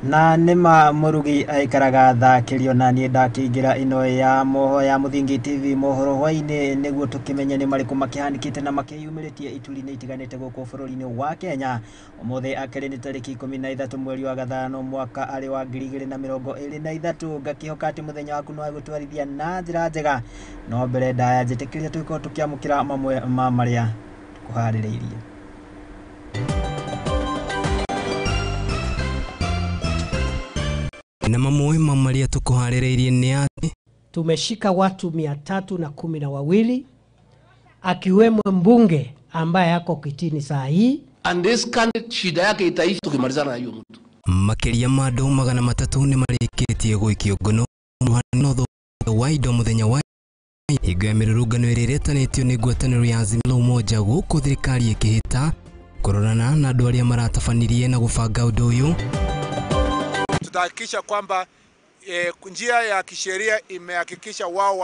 Na nĩma mũrugi aikaraga thakĩrio na niĩ ndakĩingĩra ĩno ya moho ya Mũthingi TV mohoro hwainĩ nĩguo tũkĩmenye nĩ marĩkũ makĩhanĩkĩte na makĩyumĩrĩtie ituri-inĩ itiganĩte gũkũ bũrũri-inĩ wa Kenya. Ũmũthĩ akĩrĩ nĩ tarĩki 13 mweri wa gathano mwaka arĩ wa 2023. Ngakĩhoka atĩ mũthenya waku nĩ wagũtwarithia na njĩra njega, no mbere ndaya njĩtĩkĩria tũgĩkorwo tũkĩamũkĩra mamwe ma marĩa tũkũharĩrĩirie. Na mamwe ma marĩa tũkũharĩrĩirie nĩ atĩ tumeshika watu 312 akiwemo mbunge ambaye ako kitini saa hii. And this candidate shida yake itaishi tukimalizana na hiyo mtu. Makĩria ma andũ 300 nĩ marĩkĩtie gũikio ngono wa indo mũthenya wa hingo ya mĩrũrũngano ĩrĩa ĩretanĩtio nĩ ngwatanĩro ya Azimio la Umoja gũkũ thirikari ĩkĩhĩta kũrorana na andũ arĩa maratabanirie na gũbanga ũndũ ũyũ. Tutahakikisha kwamba njia ya kisheria imehakikisha wao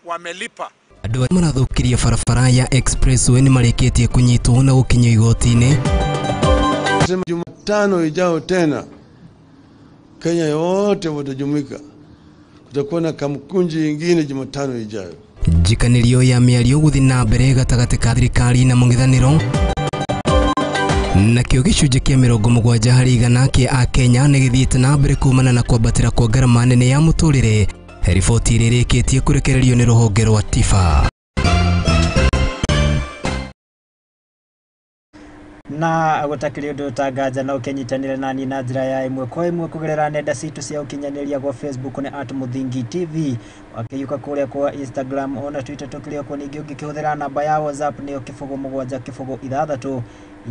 wamelipa. Andũ arĩa marathũkirie barabara ya expressway nĩ marĩkĩtie kũnyitwo na gũkinyio igoti-inĩ. Sema Jumatano ijao tena Kenya yote watajumuika, kutakuwa na kamkunji ingine Jumatano ijayo. Njikanĩrio ya mĩario gũthiĩ na mbere gatagatĩ ka thirikari na mũng'ethanĩro. Nakĩo gĩcunjĩ kĩa 70% kĩa Akenya nĩ gĩthiĩte na mbere kumana na kwambatĩra kwa ngarama nene ya mũtũrĩre. Riboti ĩrĩa ĩrĩkĩtie kũrekererio nĩ rũhonge rwa TIFA. Na gũtakĩrĩ ũndũ ũtanganja na ũkĩnyitanĩra nani na njĩra ya ĩmwe kwa ĩmwe kũgerera nenda citũ cia ũkinyanĩria gwa Facebook nĩ @Mũthingi TV, wakĩyuka kũrĩa kwa Instagram ona Twitter tũkĩrĩ okuo. Ningĩ ũngĩkĩhũthĩra namba ya WhatsApp nĩyo 07 06 8 4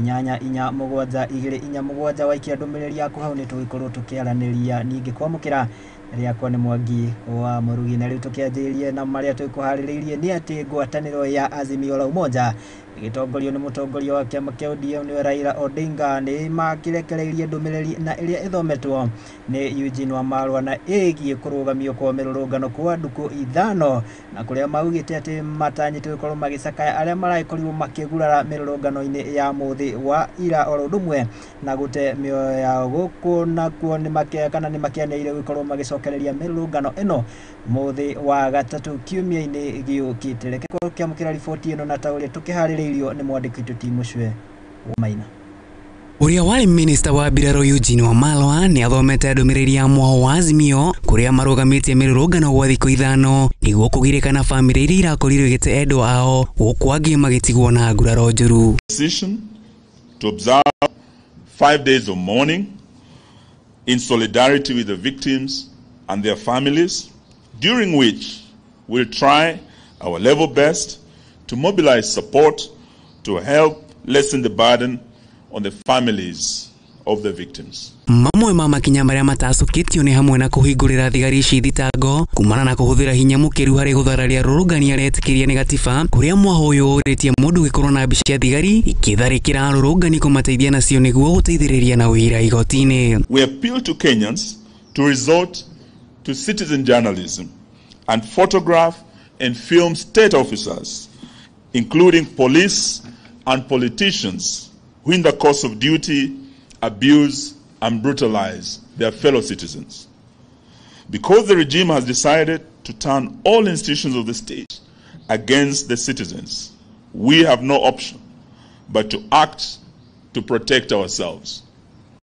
7 2 4 7, waikia ndũmĩrĩri yaku hau nĩ tũgĩkorwo tũkĩaranĩria. Ningĩ kwamũkĩra rĩakwa nĩ Mwangi wa Mũrugi. Na rĩu tũkĩanjĩrĩrie na marĩa tũkũharĩrĩirie nĩ atĩ ngwatanĩro ya Azimio la Umoja ĩgĩtongorio nĩ mũtongoria wa kĩama kĩa ODM nĩwe Raila Odinga nĩ makĩrekereirie ndũmĩrĩri na ĩrĩa ĩthometwo nĩ Eugene Wamalwa na ĩgiĩ kũrũgamio kwa mĩrũrũngano kwa ndukũ 5, na kũrĩa maugĩte atĩ matanyĩte gũkorwo magĩcakaya arĩa maragĩkorirwo makĩgurara mĩrũrũngano-inĩ ya mũthĩ wa ira oro ũndũ ũmwe na gũte mĩoyo yao gũkũ nakuo kana nĩ makĩanĩrĩire gũkorwo magĩcokereria mĩrũrũngano ĩno mũthĩ wa gatatũ kiumia-inĩ gĩũkĩte. Reke tũkĩamũkĩra riboti ĩno na ta ũrĩa tũkĩharĩrĩirio nĩ mwandĩki witũ Tim Mũcwe Maina. Ũrĩa warĩ minista wa mbirarũ Eugene Wamalwa nĩ athomete ndũmĩrĩri ya mwaho wa Azimio kũrĩa marũgamĩtie mĩrũrũngano gwa thikũ 5 nĩguo kũgirĩkana bamĩrĩ iria irakorirwo igĩte endwa ao gũkũ angĩ magĩtigwo na nguraro njũru. Decision to observe 5 days of mourning in solidarity with the victims and their families, during which we'll try our level best to mobilize support to help lessen the burden on the families of the victims. Mamwe ma makinya marĩa matacũkĩtio nĩ hamwe na kũhingũrĩra thigari ici thitango kumana na kũhũthĩra hinya mũkĩru harĩ gũthararia rũrũngani arĩa etĩkĩria nĩ gatiba, kũrĩa mwaho ũyũ ũrĩtie mũndũ gũkorwo na mbica cia thigari ikĩtharĩkĩra arũrũngani kũmateithia nacio nĩguo gũteithĩrĩria na ũira igoti-inĩ. We appeal to Kenyans to resort to citizen journalism and photograph and film state officers, including police and politicians who in the course of duty abuse and brutalize their fellow citizens. Because the regime has decided to turn all institutions of the state against the citizens, we have no option but to act to protect ourselves.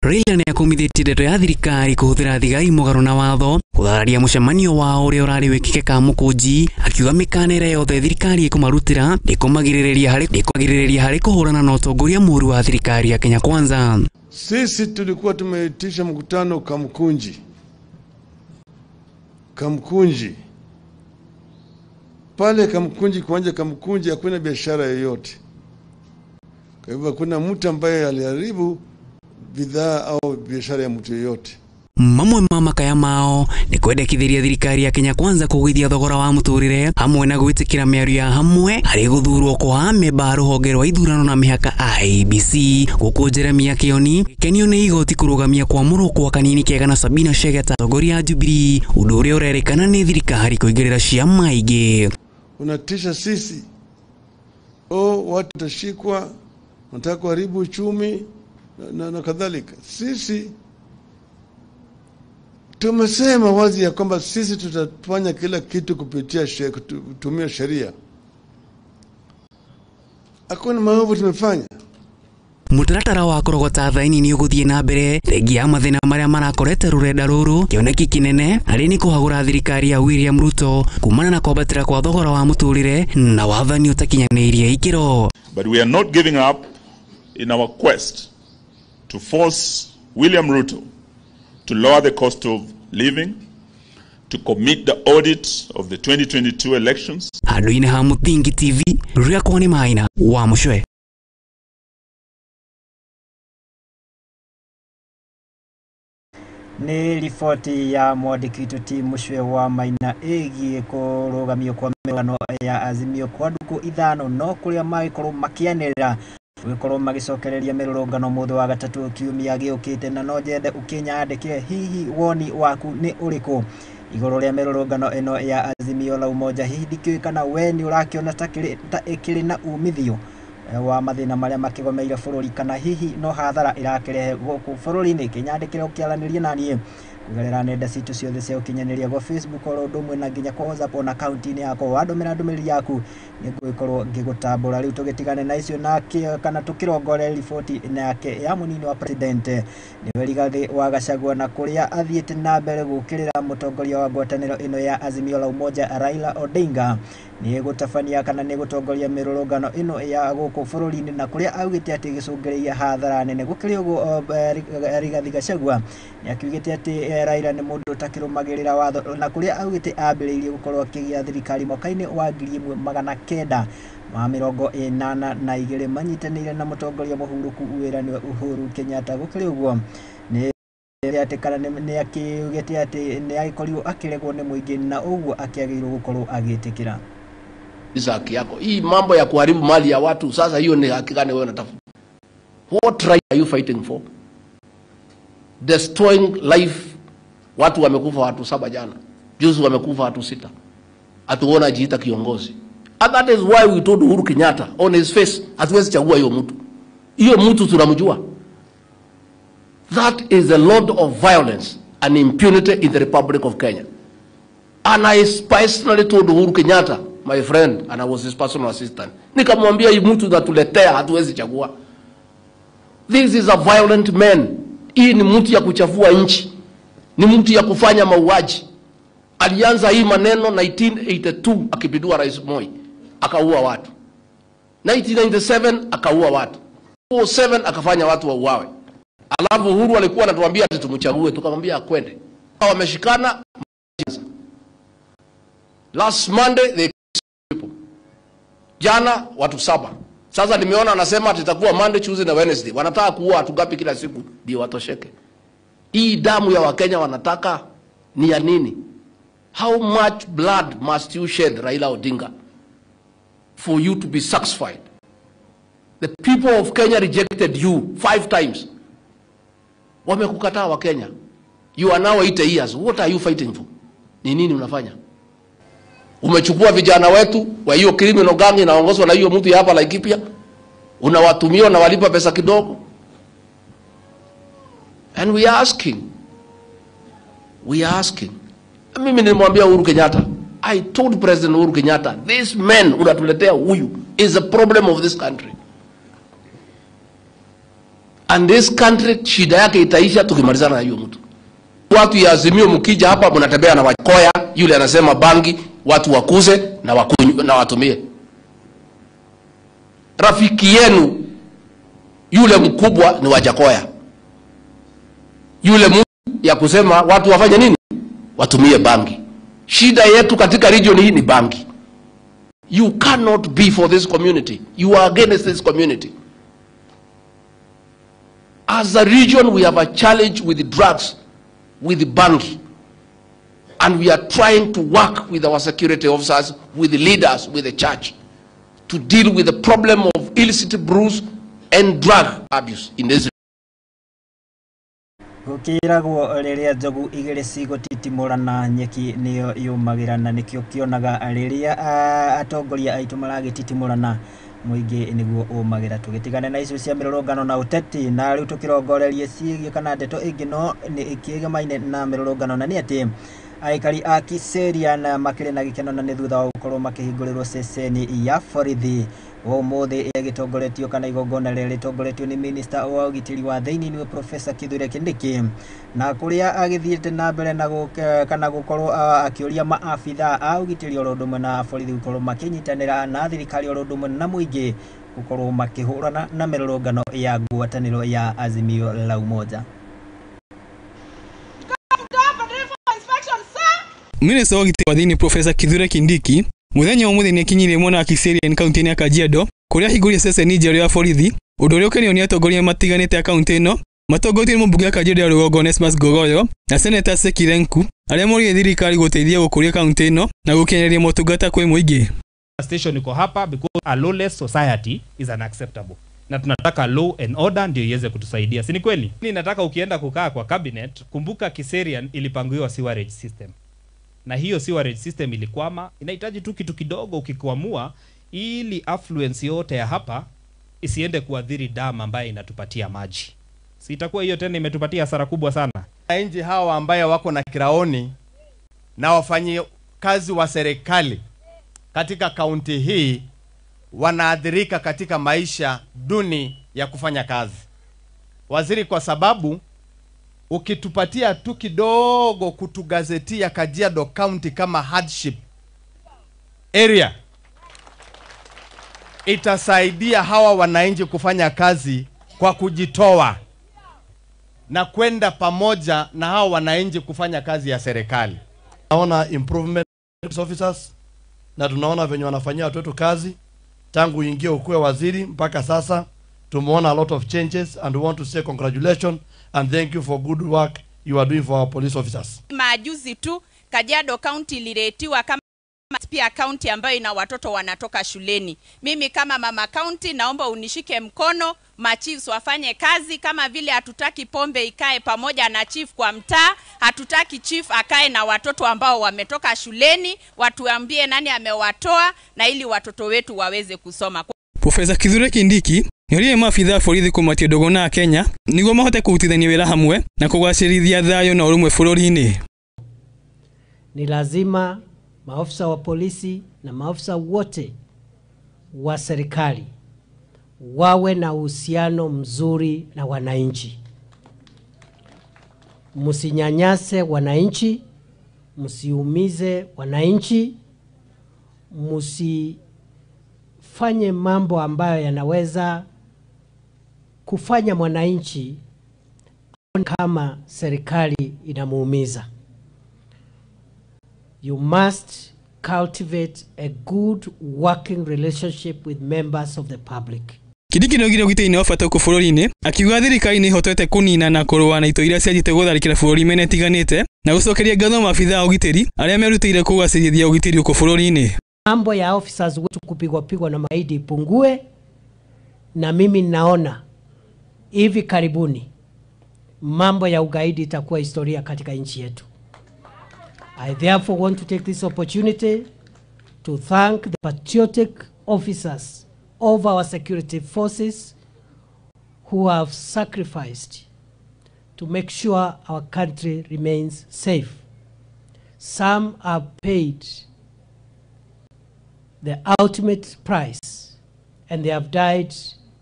Raila nĩ akumithĩtie ndeto ya thirikari kũhũthĩra thigari mũgarũ na watho gũthararia mũcemanio wao ũrĩa ũrarĩ wĩkĩke Kamũkũnji, akiuga mĩkana ĩrĩa yothe thirikari ĩkũmarutĩra ndĩkũmagirĩrĩria harĩ kũhũrana na ũtongoria mũũru wa thirikari ya Kenya Kwanza. Sisi tulikuwa tumeitisha mkutano Kamkunji. Kamkunji. Pale Kamkunji, kiwanja Kamkunji hakuna biashara yoyote. Kwa hivyo hakuna mtu ambaye aliharibu bidhaa au biashara ya mtu yoyote. Mamwe ma makaya mao nĩ kwendekithĩria thirikari ya Kenya Kwanza kũgũithia thogora wa mũtũrĩre hamwe na gwĩtĩkĩra mĩario ya hamwe harĩ gũthurwo kwa amemba a rũhonge rwa ithurano na mĩhaka IEBC. Gũkũ Jeremia Kioni gĩkenio nĩ igoti kũrũgamia kwamũrwo kwa Kanini Kega na Sabina Chege atongoria a Jubilee, ũndũ ũrĩa ũrerĩkana nĩ thirikari kũingĩrĩra ciama ingĩ. Unatisha sisi, watu watashikwa, wanataka kuharibu uchumi na kadhalika. Sisi Tumesema wazi ya kwamba sisi tutafanya kila kitu kupitia kutumia sheria. Hakuna maovu tumefanya. Mũtaratara wa kũrogota thaini nĩ ũgũthiĩ na mbere thengia ya mathĩna marĩa marakorete rũrenda rũrũ. Kĩoneki kĩnene harĩ nĩ kũhagũra thirikari ya William Ruto kumana na kwambatĩra kwa thogora wa mũtũrĩre na wathani ũtakinyanĩirie ikĩro. But we are not giving up in our quest to force William Ruto to lower the cost of living, to commit the audit of the 2022 elections. Handũ-inĩ ha Mũthingi TV, rĩakwa nĩ Maina wa Mũcwe. Nĩ riboti ya mwandĩki witũ ti Mũcwe wa Maina ĩgiĩ kũrũgamio kwa mĩrũgano ya Azimio kwa ndukũ 5 no kũrĩa magĩkorwo makĩanĩrĩra gũgĩkorwo magĩcokereria mĩrũrũngano mũthĩ wa gatatũ kiumia gĩũkĩte. Na no nyende ũkĩnyandĩkĩre hihi woni waku nĩ ũrĩkũ igũrũ rĩa mĩrũrũngano ĩno ya Azimio la Umoja. Hihi ndikĩũĩ kana we nĩ ũrakĩona ta ĩkĩrĩ na umithio wa mathĩna marĩa makĩgomeire bũrũri, kana hihi no hathara ĩrakĩrehe gũkũ bũrũri-inĩ. Kĩnyandĩkĩre ũkĩaranĩrie na niĩ kũgerera nenda citũ ciothe cia ũkinyanĩria gwa Facebook oro ũndũ ũmwe na nginya kwa WhatsApp ona akaunti-inĩ yakwa. Wandũmĩra ndũmĩrĩri yaku nĩngũgĩkorwo ngĩgũtambũra. Rĩu tũgĩtigane na icio na kana tũkĩrongore riboti yake ya mũnini wa president nĩwe Rigathĩ wa Gachagua, na kũrĩa athiĩte na mbere gũkĩrĩra mũtongoria wa ngwatanĩro ĩno ya Azimio la Umoja Raila Odinga nĩ gũtabania kana nĩ gũtongoria mĩrũrũngano ĩno ya gũkũ bũrũri-inĩ, na kũrĩa augĩte atĩ gĩcũngĩrĩirie hathara nene. Gũkĩrĩ ũguo Rigathĩ Gachagua nĩ akiugĩte atĩ Raila nĩ mũndũ ũtakĩrũmagĩrĩra watho, na kũrĩa augĩte ambĩrĩirie gũkorwo akĩgĩa thirikari mwaka-inĩ wa 1982 manyitanĩire na mũtongoria mũhurũku wĩra nĩwe Uhuru Kenyatta. Gũkĩrĩ ũguo nĩ atĩ kana nĩ akiugĩte atĩ nĩ agĩkorirwo akĩregwo nĩ mũingĩ na ũguo akĩagĩrĩirwo gũkorwo agĩtĩkĩra haki yako. Hii mambo ya kuharibu mali ya watu sasa, hiyo ni haki gani wewe unatafuta? What right are you fighting for? Destroying life. Watu wamekufa watu 7 jana. Juzi wamekufa watu 6. Hatuona jiita kiongozi. And that is why we told Uhuru Kenyatta on his face, hatuwezi chagua hiyo mtu. Hiyo mtu tunamjua. That is the lord of violence and impunity in the Republic of Kenya. And I personally told Uhuru Kenyatta, my friend, and I was his personal assistant. Nikamwambia hii mtu unatuletea hatuwezi chagua. This is a violent man. Hii ni mtu ya kuchafua nchi. Ni mtu ya kufanya mauaji. Alianza hii maneno 1982 akipindua Rais Moi, akaua watu. 1997 akaua watu. 2007 akafanya watu wauawe. Alafu Uhuru alikuwa anatuambia ati tumchague, tukamwambia akwende. Wameshikana. Last Monday they people. Jana watu 7. Sasa nimeona anasema ati itakuwa Monday, Tuesday na Wednesday. Wanataka kuua watu ngapi kila siku ndio watosheke? Hii damu ya Wakenya wanataka ni ya nini? How much blood must you shed, Raila Odinga, for you to be satisfied? The people of Kenya rejected you 5 times. Wamekukataa wa Kenya. You are now 80 years. What are you fighting for? Ni nini unafanya? Umechukua vijana wetu wa hiyo criminal gang inaongozwa na hiyo mtu hapa Laikipia. Unawatumia na walipa pesa kidogo. And we are asking. We are asking. Mimi nilimwambia Uhuru Kenyatta. I told President Uhuru Kenyatta, this man unatuletea huyu is a problem of this country. And this country shida yake itaisha tukimalizana na hiyo mtu. Watu ya Azimio mkija hapa mnatembea na Wakoya, yule anasema bangi, watu wakuze na wakunywe na watumie. Rafiki yenu yule mkubwa ni Wajakoya. Yule mtu ya kusema watu wafanye nini? Watumie bangi. Shida yetu katika region hii ni bangi. You cannot be for this community. You are against this community. As a region, we have a challenge with drugs, with bangi. And we are trying to work with our security officers, with the leaders, with the church, to deal with the problem of illicit brews and drug abuse in this region. Gũkĩragwo rĩrĩa njogu igĩrĩ cigũtitimũrana nyeki nĩyo yũmagĩra, na nĩkĩo kĩonaga rĩrĩa atongoria aitũ maragĩtitimũrana Mũingĩ nĩguo ũmagĩra. Tũgĩtigane na icio cia mĩrũrũngano na ũteti, na rĩu tũkĩrongorerie ciĩgiĩ kana ndeto ĩngĩ no nĩ ĩkĩgemaine na mĩrũrũngano, na nĩ atĩ aikari a Kiserian makĩrĩ na gĩkeno na nĩ thutha wa gũkorwo makĩhingũrĩrwo ceceni ya borithi ũmũthĩ ĩgĩtongoretio kana igongona rĩrĩa rĩtongoretio nĩ minista wa ũgitĩri wa thĩinĩ nĩwe Professor Kithure Kindiki, na kũrĩa agĩthiĩte na mbere na kana gũkorwo akĩũria maabitha a ũgitĩri oro ũndũ ũmwe na borithi gũkorwo makĩnyitanĩra na thirikari oro ũndũ ũmwe na mũingĩ gũkorwo makĩhũrana na mĩrũrũngano ya ngwatanĩro ya Azimio la Umoja. Minista wa ũgitĩri wa thĩinĩ Professor Kithure Kindiki mũthenya ũmũthĩ nĩakinyirie mwena wa Kiserian kaunti-inĩ ya Kajiado kũrĩa ahingũrire ceceni njerũ ya borithi, ũndũ ũrĩa ũkenio nĩ atongoria matiganĩte a kaunti ĩno matongoretio nĩ mũmbunge wa Kajiado ya rũgongo Onesmus Ngogoyo na Seneta Seki Lenku arĩa moririe thirikari gũteithia gũkũria kaunti ĩno na gũkinyanĩria motungata kwĩ mũingĩ. Station iko hapa because a lawless society is unacceptable, na tunataka law and order ndio iweze kutusaidia, si ni kweli? Nataka ukienda kukaa kwa cabinet, kumbuka Kiserian ilipangiwa sewerage system, na hiyo sewerage system ilikwama. Inahitaji tu kitu kidogo ukikwamua, ili affluence yote ya hapa isiende kuadhiri dam ambayo inatupatia maji. Si itakuwa hiyo tena imetupatia hasara kubwa sana. Wananchi hawa ambaye wako na kiraoni na wafanyi kazi wa serikali katika kaunti hii wanaathirika katika maisha duni ya kufanya kazi. Waziri, kwa sababu ukitupatia tu kidogo kutugazetia Kajiado County kama hardship area, itasaidia hawa wananchi kufanya kazi kwa kujitoa na kwenda pamoja na hawa wananchi kufanya kazi ya serikali. Tunaona improvement officers na tunaona venye wanafanyia watu wetu kazi tangu ingie ukuwe waziri mpaka sasa. Tumeona a lot of changes and we want to say congratulations and thank you for good work you are doing for our police officers. Majuzi tu Kajiado County iliretiwa kama pia county ambayo ina watoto wanatoka shuleni. Mimi kama mama county naomba unishike mkono, machiefs wafanye kazi kama vile hatutaki pombe ikae pamoja na chief kwa mtaa, hatutaki chief akae na watoto ambao wametoka shuleni, watuambie nani amewatoa na ili watoto wetu waweze kusoma. Professor Kithure Kindiki nĩoririe maabitha a borithi kũmatia ndũgũ na Kenya nĩguo mahote kũrutithania wĩra hamwe na kũgacĩrithia thayũ na ũrũmwe bũrũri-inĩ. Ni lazima maafisa wa polisi na maafisa wote wa serikali wawe na uhusiano mzuri na wananchi. Msinyanyase wananchi, msiumize wananchi, msifanye mambo ambayo yanaweza kufanya mwananchi kama serikali inamuumiza. You must cultivate a good working relationship with members of the public. Kindiki nĩoigire ũgitĩri nĩ wa bata gũkũ bũrũri-inĩ, akiuga thirikari nĩ ĩhotete kũnina na kũrũa na itoi iria cianjĩtie gũtharĩkĩra bũrũri mĩena ĩtiganĩte na gũcokeria ngatho maabitha a ũgitĩri arĩa merutĩire kũgacĩrithia ũgitĩri gũkũ bũrũri-inĩ. Mambo ya officers wetu kupigwa pigwa na magaidi ipungue, na mimi naona hivi karibuni mambo ya ugaidi itakuwa historia katika nchi yetu. I therefore want to take this opportunity to thank the patriotic officers of our security forces who have sacrificed to make sure our country remains safe. Some have paid the ultimate price and they have died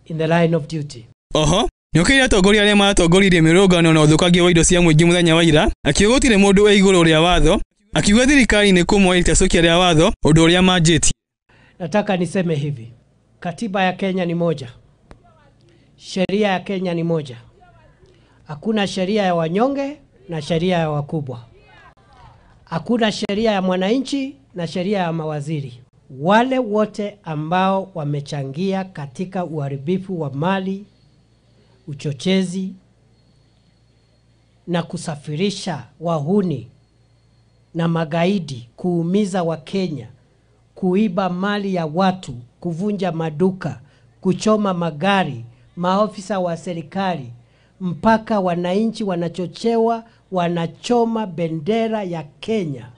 in the line of duty. Oho, nĩokĩrire atongoria arĩa maratongoririe mĩrũrũngano na ũthũkangia wa indo cia mũingĩ mũthenya wa ira, akiuga gũtirĩ mũndũ wĩ igũrũ rĩa watho, akiuga thirikari nĩ kũmoya itacokia rĩa watho ũndũ ũrĩa manjĩtie. Nataka niseme hivi, katiba ya Kenya ni moja, sheria ya Kenya ni moja. Hakuna sheria ya wanyonge na sheria ya wakubwa. Hakuna sheria ya mwananchi na sheria ya mawaziri. Wale wote ambao wamechangia katika uharibifu wa mali, uchochezi na kusafirisha wahuni na magaidi kuumiza Wakenya, kuiba mali ya watu, kuvunja maduka, kuchoma magari, maofisa wa serikali, mpaka wananchi wanachochewa, wanachoma bendera ya Kenya.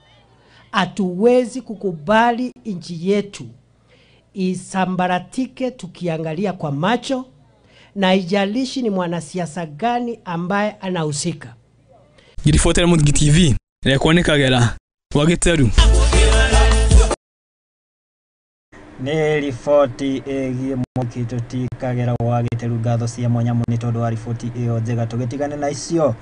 Hatuwezi kukubali nchi yetu isambaratike tukiangalia kwa macho, na haijalishi ni mwanasiasa gani ambaye anahusika. Ngiribotera Muthingi TV rekwa nĩ Kagera wa Gĩteru. Nĩ riboti ĩgiĩ Mwikĩtũ ti Kagera wa Gĩteru. Ngatho cia mwanya mũno nĩ tondũ wa riboti ĩyo njega. Tũgĩtigane na icio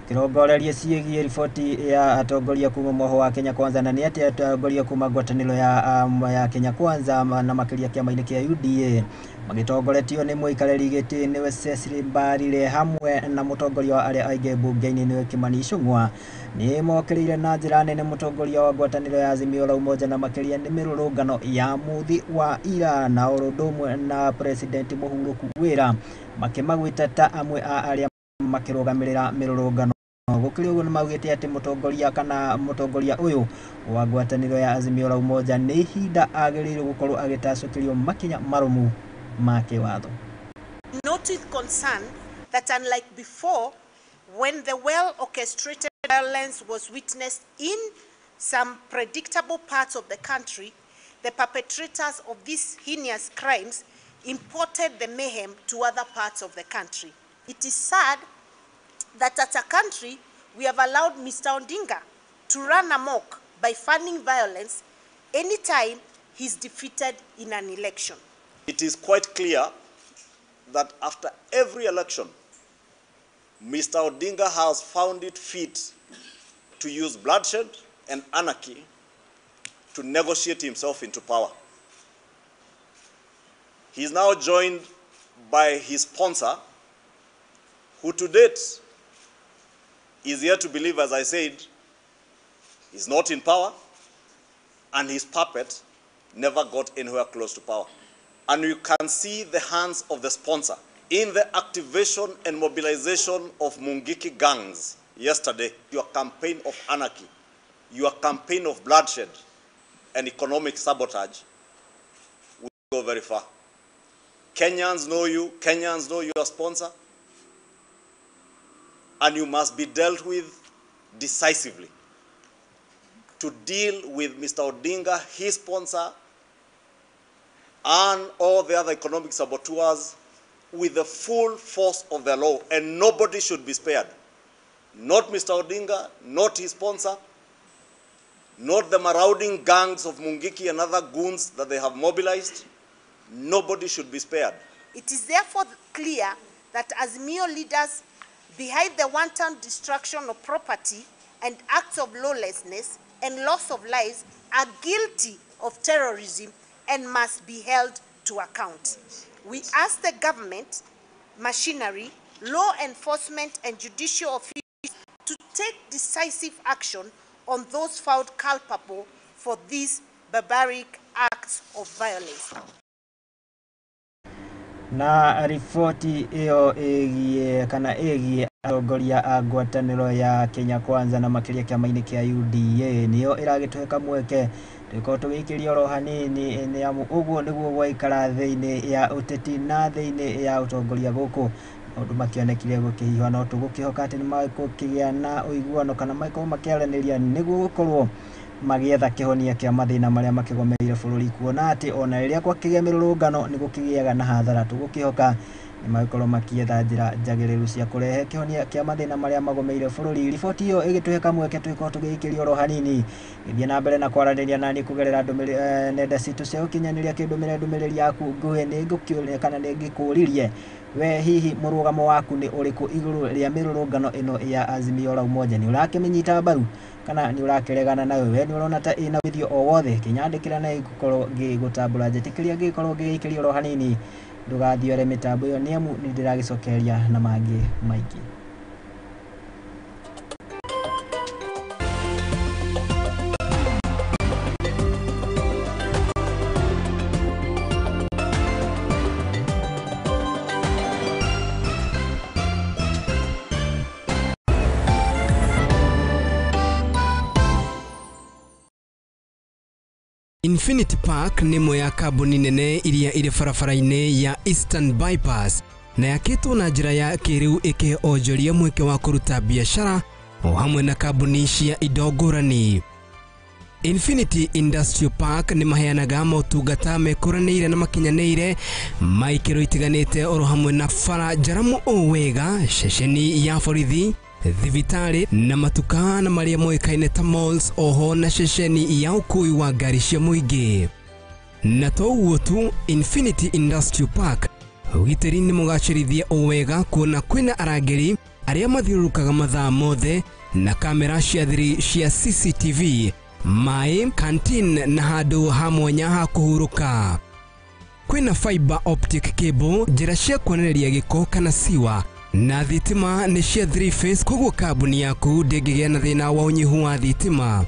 tũkĩrongorerie ciĩgiĩ riboti ya atongoria kuma mwoho wa Kenya Kwanza, na nĩ atĩ atongoria kuma ngwatanĩro ya Kenya Kwanza na makĩria kĩama-inĩ kĩa UDA magĩtongoretio nĩ mũikarĩri gĩtĩ nĩwe Cecily Mbarire hamwe na mũtongoria wa arĩa aingĩ mbunge-inĩ nĩwe Kimani Ichung'wa nĩ mokĩrĩire na njĩra nene mũtongoria wa ngwatanĩro ya Azimio la Umoja na makĩria nĩ mĩrũrũngano ya mũthĩ wa ira na ũndũ ũmwe na president mũhurũku wĩra makĩmagwĩta ta amwe a arĩa makĩrũgamĩrĩra mĩrũrũngano. Gũkĩrĩ ũguo nĩ maugĩte atĩ mũtongoria kana mũtongoria ũyũ wa ngwatanĩro ya Azimio la Umoja nĩ ihinda agĩrĩirwo gũkorwo agĩtacũkĩrio makinya marũmu ma kĩwatho. Note with concern that unlike before, when the well-orchestrated violence was witnessed in some predictable parts of the country, the perpetrators of these heinous crimes imported the mayhem to other parts of the country. It is sad that as a country, we have allowed Mr. Odinga to run amok by funding violence anytime he's defeated in an election. It is quite clear that after every election, Mr. Odinga has found it fit to use bloodshed and anarchy to negotiate himself into power. He is now joined by his sponsor, who to date is yet to believe, as I said, is not in power, and his puppet never got anywhere close to power. And you can see the hands of the sponsor in the activation and mobilization of Mungiki gangs yesterday. Your campaign of anarchy, your campaign of bloodshed and economic sabotage will go very far. Kenyans know you, Kenyans know your sponsor, and you must be dealt with decisively. To deal with Mr. Odinga, his sponsor, and all the other economic saboteurs with the full force of the law, and nobody should be spared. Not Mr. Odinga, not his sponsor, not the marauding gangs of Mungiki and other goons that they have mobilized. Nobody should be spared. It is therefore clear that Azimio leaders behind the wanton destruction of property and acts of lawlessness and loss of lives are guilty of terrorism and must be held to account. We ask the government, machinery, law enforcement and judicial officials to take decisive action on those found culpable for these barbaric acts of violence. Na riboti ĩyo ĩgiĩ kana ĩgiĩ atongoria a ngwatanĩro ya Kenya Kwanza na makĩria kĩama-inĩ kĩa UDA nĩyo ĩragĩtũhe kamweke tũgĩkorwo tũgĩikĩria oro hanini nĩ amu ũguo nĩguo gwaikara thĩinĩ ya ũteti na thĩinĩ ya ũtongoria gũkũ maũndũ makĩonekire gũkĩhiũha, no tũgũkĩhoka atĩ nĩ magũkĩgĩa na ũiguano kana magĩkorwo makĩaranĩria nĩguo gũkorwo magĩetha kĩhonia kĩa mathĩna marĩa makĩgomeire bũrũri, kuona atĩ ona rĩrĩa gwakĩgĩa mĩrũrũngano nĩ gũkĩgĩaga na hathara. Tũgũkĩhoka nĩ magĩkorwo makĩetha njĩra njagĩrĩru cia kũrehe kĩhonia kĩa mathĩna marĩa magomeire bũrũri. Riboti ĩyo ĩgĩtũhe kamweke tũgĩkorwo tũgĩikĩria oro hanini gĩthiĩ na mbere na kwaranĩria nani kũgerera nenda citũ cia ũkinyanĩria kĩndũmĩre ndũmĩrĩri yaku nguhĩ nĩ ngũkĩũria kana nĩ ngĩkũririe we hihi mũrũgamo waku nĩ ũrĩkũ igũrũ rĩa mĩrũrũngano ĩno ya Azimio la Umoja, nĩ ũrakĩmĩnyita mbaru kana nĩ ũrakĩregana nayo? We nĩ ũrona ta ĩna ũthio o wothe? Kĩnyandĩkĩra na ngũkorwo ngĩgũtambũra njĩtĩkĩria ngĩkorwo ngĩgĩikĩria oro hanini ndũgathiore mĩtambo ĩyo nĩ amu nĩ ndĩragĩcokeria na mangĩ maingĩ. Infinity Park nĩ ĩmwe ya kambuni nene iria irĩ barabara-inĩ ya Eastern Bypass na yakĩtwo na njĩra ya kĩrĩu ĩkĩhe onjoria mweke wa kũruta biacara o hamwe na kambuni cia indo ngũrani. Infinity Industrial Park nĩ maheanaga motungata mekũranĩire na makinyanĩire ma ikĩro itiganĩte oro hamwe na bara njaramu o wega, ceceni ya borithi, thibitarĩ na matuka na marĩa moĩkaine ta malls, oho na ceceni ya ũkui wa ngari cia mũingĩ. Na to ũguo tu, Infinity Industrial Park ũgitĩri nĩ mũgacĩrithie o wega kuona kwĩna arangĩri arĩa mathiũrũrũkaga mathaa mothe na kamera cia thiri cia CCTV, maĩ, canteen na handũ ha mwanya ha kũhurũka. Kwĩna fiber optic cable, njĩra cia kuonereria gĩko kana siwa, na thitima nĩ cia 3 phase, koguo kambuni yaku ndĩngĩgĩa na thĩna wa ũnyihu wa thitima.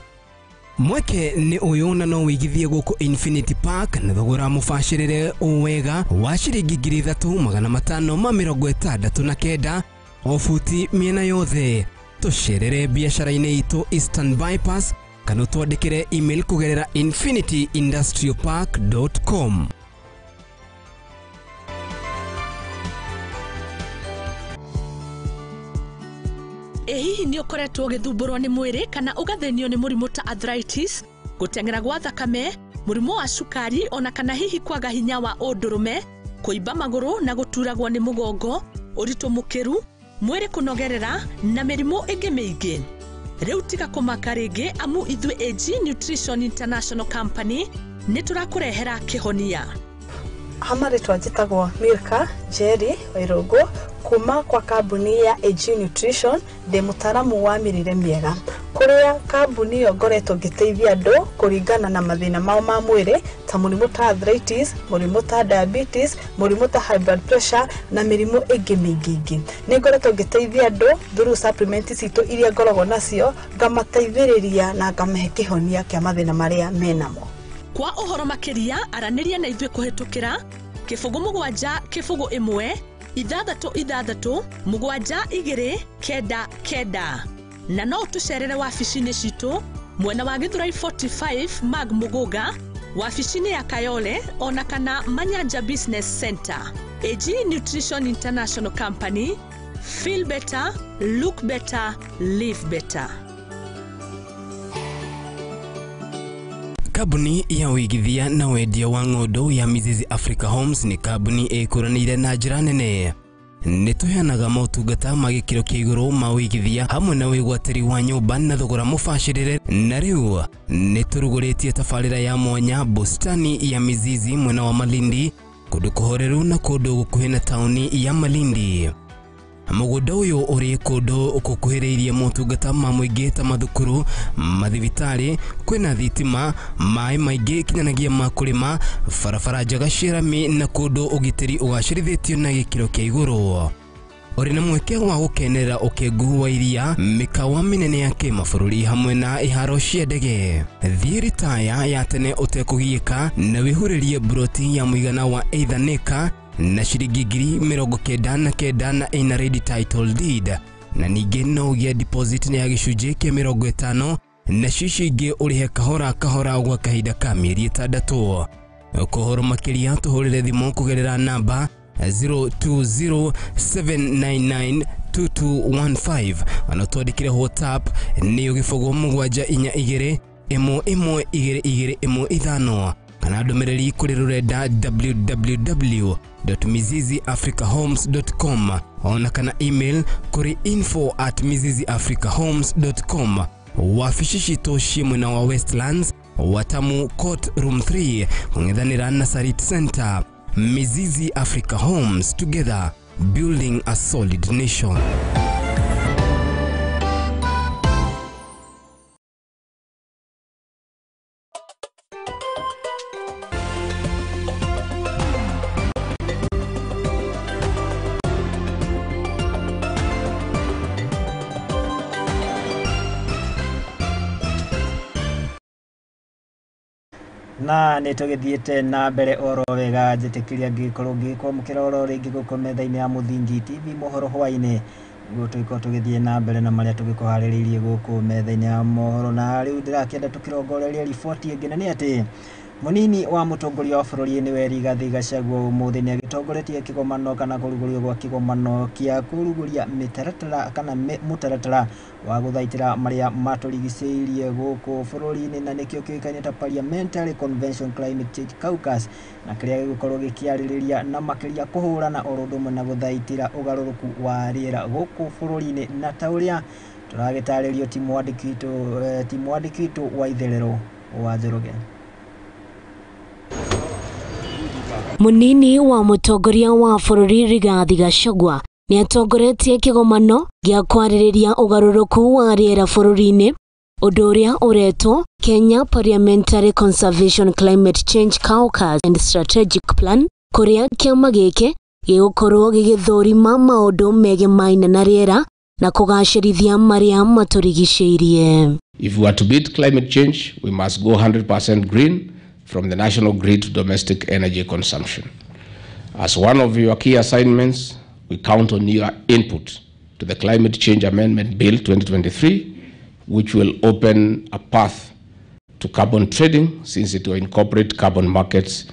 Mweke nĩ ũyũ na no wĩigithie gũkũ Infinity Park na thogora mũbacĩrĩre o wega wa ciringi 3569 o buti mĩena yothe. Tũcerere biacara-inĩ itũ Eastern Bypass kana ũtwandĩkĩre email kũgerera infinityindustrialpark.com. Ĩ hihi nĩ ũkoretwo ũgĩthumbũrwo nĩ mwĩrĩ kana ũgathĩnio nĩ mũrimũ ta arthritis, gũteng'era gwa thakame, mũrimũ wa cukari ona kana hihi kwaga hinya wa ũndũrũme, kũimba magũrũ na gũturagwo nĩ mũgongo, ũritũ mũkĩru, mwĩrĩ kũnogerera na mĩrimũ ĩngĩ mĩingĩ? Rĩu tiga kũmaka rĩngĩ amu ithuĩ AG Nutrition International Company nĩ tũrakũrehera kĩhonia. Ha marĩtwa njĩtagwo Milka Njeri Wairũngũ kuma kwa kambuni ya AG Nutrition, ndĩ mũtaaramu wa mĩrĩre mĩega, kũrĩa kambuni ĩyo ngoretwo ngĩteithia andũ kũringana na mathĩna mao ma mwĩrĩ ta mũrimũ ta arthritis, mũrimũ ta diabetes, mũrimũ ta high blood pressure na mĩrimũ ĩngĩ mĩingĩ ĩngĩ. Nĩ ngoretwo ngĩteithia andũ through supplement citũ iria ngoragwo nacio, ngamateithĩrĩria na ngamahe kĩhonia kĩa mathĩna marĩa menamo. Kwa ũhoro makĩria aranĩria na ithuĩ kũhĩtũkĩra 0 7 0 1 6 6 7 2 9 9 na no ũtũcerere wabici-inĩ citũ mwena wa Githurai 45 Mag Muguga, wabici-inĩ ya Kayole ona kana Manyanja Business Center. AG Nutrition International Company, feel better, look better, live better. Kambuni ya ũigithia na wendia wa ng'ũndũ ya Mizizi Africa Homes nĩ kambuni ĩkũranĩire na njĩra nene. Nĩ tũheanaga motungata ma gĩkĩro kĩa igũrũ ma ũigithia hamwe na wĩgwatĩri wa nyũmba na thogora mũbacĩrĩre, na rĩu nĩ tũrugũrĩtie tabarĩra ya mwanya bustani ya Mizizi mwena wa Malindi, kũndũ kũhoreru na kũndũ gũkuhĩ na taũni ya Malindi. Mũgũnda ũyũ ũrĩ kũndũ gũkuhĩrĩirie motungata ma mũingĩ ta mathukuru, mathibitarĩ, kwĩna thitima, maĩ maingĩ kinyanagĩa ma kũrĩma, barabara njega cia rami na kũndũ ũgitĩri ũgacĩrithĩtio na gĩkĩro kĩa igũrũ. Ũrĩ na mweke wa gũkenerera ũkengu wa iria, mĩkawa mĩnene ya kĩmabũrũri hamwe na iharo cia ndege. Thiĩ ritaya ya tene ũtekũgiĩka na wĩhurĩrie mburoti ya mũigana wa either ĩka na ciringi 99,000 na ĩna ready title deed, na ningĩ no ũgĩe deposit ya gĩcunjĩ kĩa 50 na cicio ingĩ ũrĩhe kahora kahora gwa kahinda ka mĩeri 6. Kũhoro makĩria tũhũrĩre thimũ kũgerera namba 0207992215 ona twandĩkĩre WhatsApp nĩyo 0742 11 22 15 kana ndũmĩrĩri kũrĩ rũrenda www.miziziafricahomes.com ona kana email kũrĩ info@miziziafricahomes.com. Wabici citũ ciĩ mwena wa Westlands, Watamu Court Room 3 kũng'ethanĩra na Sarit Center. Mizizi Africa Homes, together building a solid nation. Na nĩ tũgĩthiĩte na mbere oro wega, njĩtĩkĩria ngĩkorwo ngĩkwamũkĩra oro rĩngĩ gũkũ metha-inĩ ya Mũthingi TV mohoro hwaĩ-inĩ, nĩguo tũgĩkorwo tũgĩthiĩ na mbere na marĩa tũgĩkũharĩrĩirie gũkũ metha-inĩ ya mohoro. Na rĩu ndĩrakĩenda tũkĩrongorerie riboti ĩngĩ, na nĩ atĩ Munini wa mutongoria wa bũrũri nĩwe Rigathi Gachagua ũmũthĩ nĩagĩtongoretie kĩgomano kana kũrugũrio gwa kĩgomano kĩa kũrugũria mĩtaratara kana mũtaratara wa gũthaitĩra marĩa matũrigicĩirie gũkũ bũrũri-inĩ na nĩkĩo kĩũĩkaine ta Parliamentary Convention Climate Change Caucus, na kĩrĩa gĩgũkorwo gĩkĩarĩrĩria na makĩria kũhũrana oro ũndũ ũmwe na gũthaitĩra ũgarũrũku wa rĩera gũkũ bũrũri-inĩ, na ta ũrĩa tũragĩtarĩrio ti mwandĩki witũ wa itherero wa Njoroge. Munini wa mutongoria wa bũrũri Rigathi Gachagua nĩatongoretie kĩgomano gĩa kwarĩrĩria ũgarũrũku wa rĩera bũrũri-inĩ, ũndũ ũrĩa ũretwo Kenya Parliamentary Conservation Climate Change Caucus and Strategic Plan, kũrĩa kĩama gĩkĩ gĩgũkorwo gĩgĩthũrima maũndũ megemaine na rĩera na kũgacĩrithia marĩa matũrigicĩirie. If we are to beat climate change, we must go 100% green from the national grid to domestic energy consumption. As one of your key assignments, we count on your input to the Climate Change Amendment Bill 2023, which will open a path to carbon trading since it will incorporate carbon markets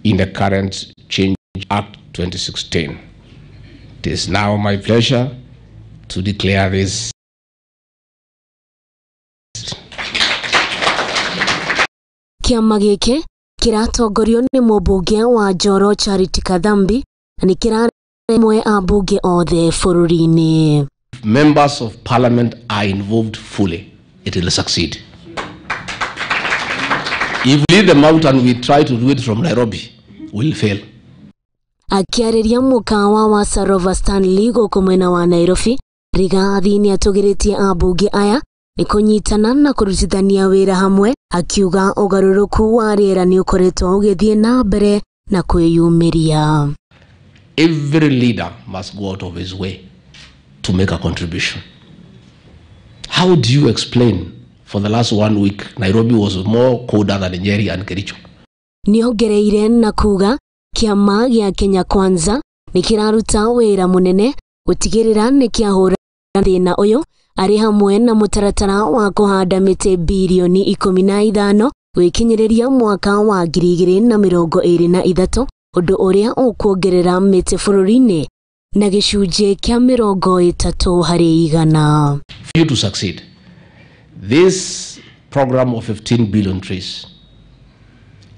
in the current Change Act 2016. It is now my pleasure to declare this. Kĩama gĩkĩ kĩratongorio nĩ mũmbunge wa Njoro Charity Kathambi na nĩ kĩraremwe ambunge othe bũrũri-inĩ. If members of parliament are involved fully, it will succeed. If we leave them out and we try to do it from Nairobi, we'll fail. Akĩarĩria mũkawa wa Sarova Stanley gũkũ mwena wa Nairobi, Rigathi nĩatũgĩrĩtie ambunge aya nĩ kũnyitana na kũrutithania wĩra hamwe, akiuga ũgarũrũku wa rĩera nĩ ũkoretwo ũgĩthiĩ na mbere na kwĩyumĩria. Every leader must go out of his way to make a contribution. How do you explain for the last 1 week Nairobi was more colder than Nyeri and Kericho? Nĩongereire na kuga kĩama gĩa Kenya Kwanza nĩ kĩraruta wĩra mũnene gũtigĩrĩra nĩ kĩahũra thĩna ũyũ, arĩ hamwe na mũtaratara wa kũhanda mĩtĩ birioni 15 gwĩkinyĩrĩria mwaka wa 2023, ũndũ ũrĩa ũkuongerera mĩtĩ bũrũri-inĩ na gĩcunjĩ kĩa 30 harĩ igana. For you to succeed, this program of 15 billion trees,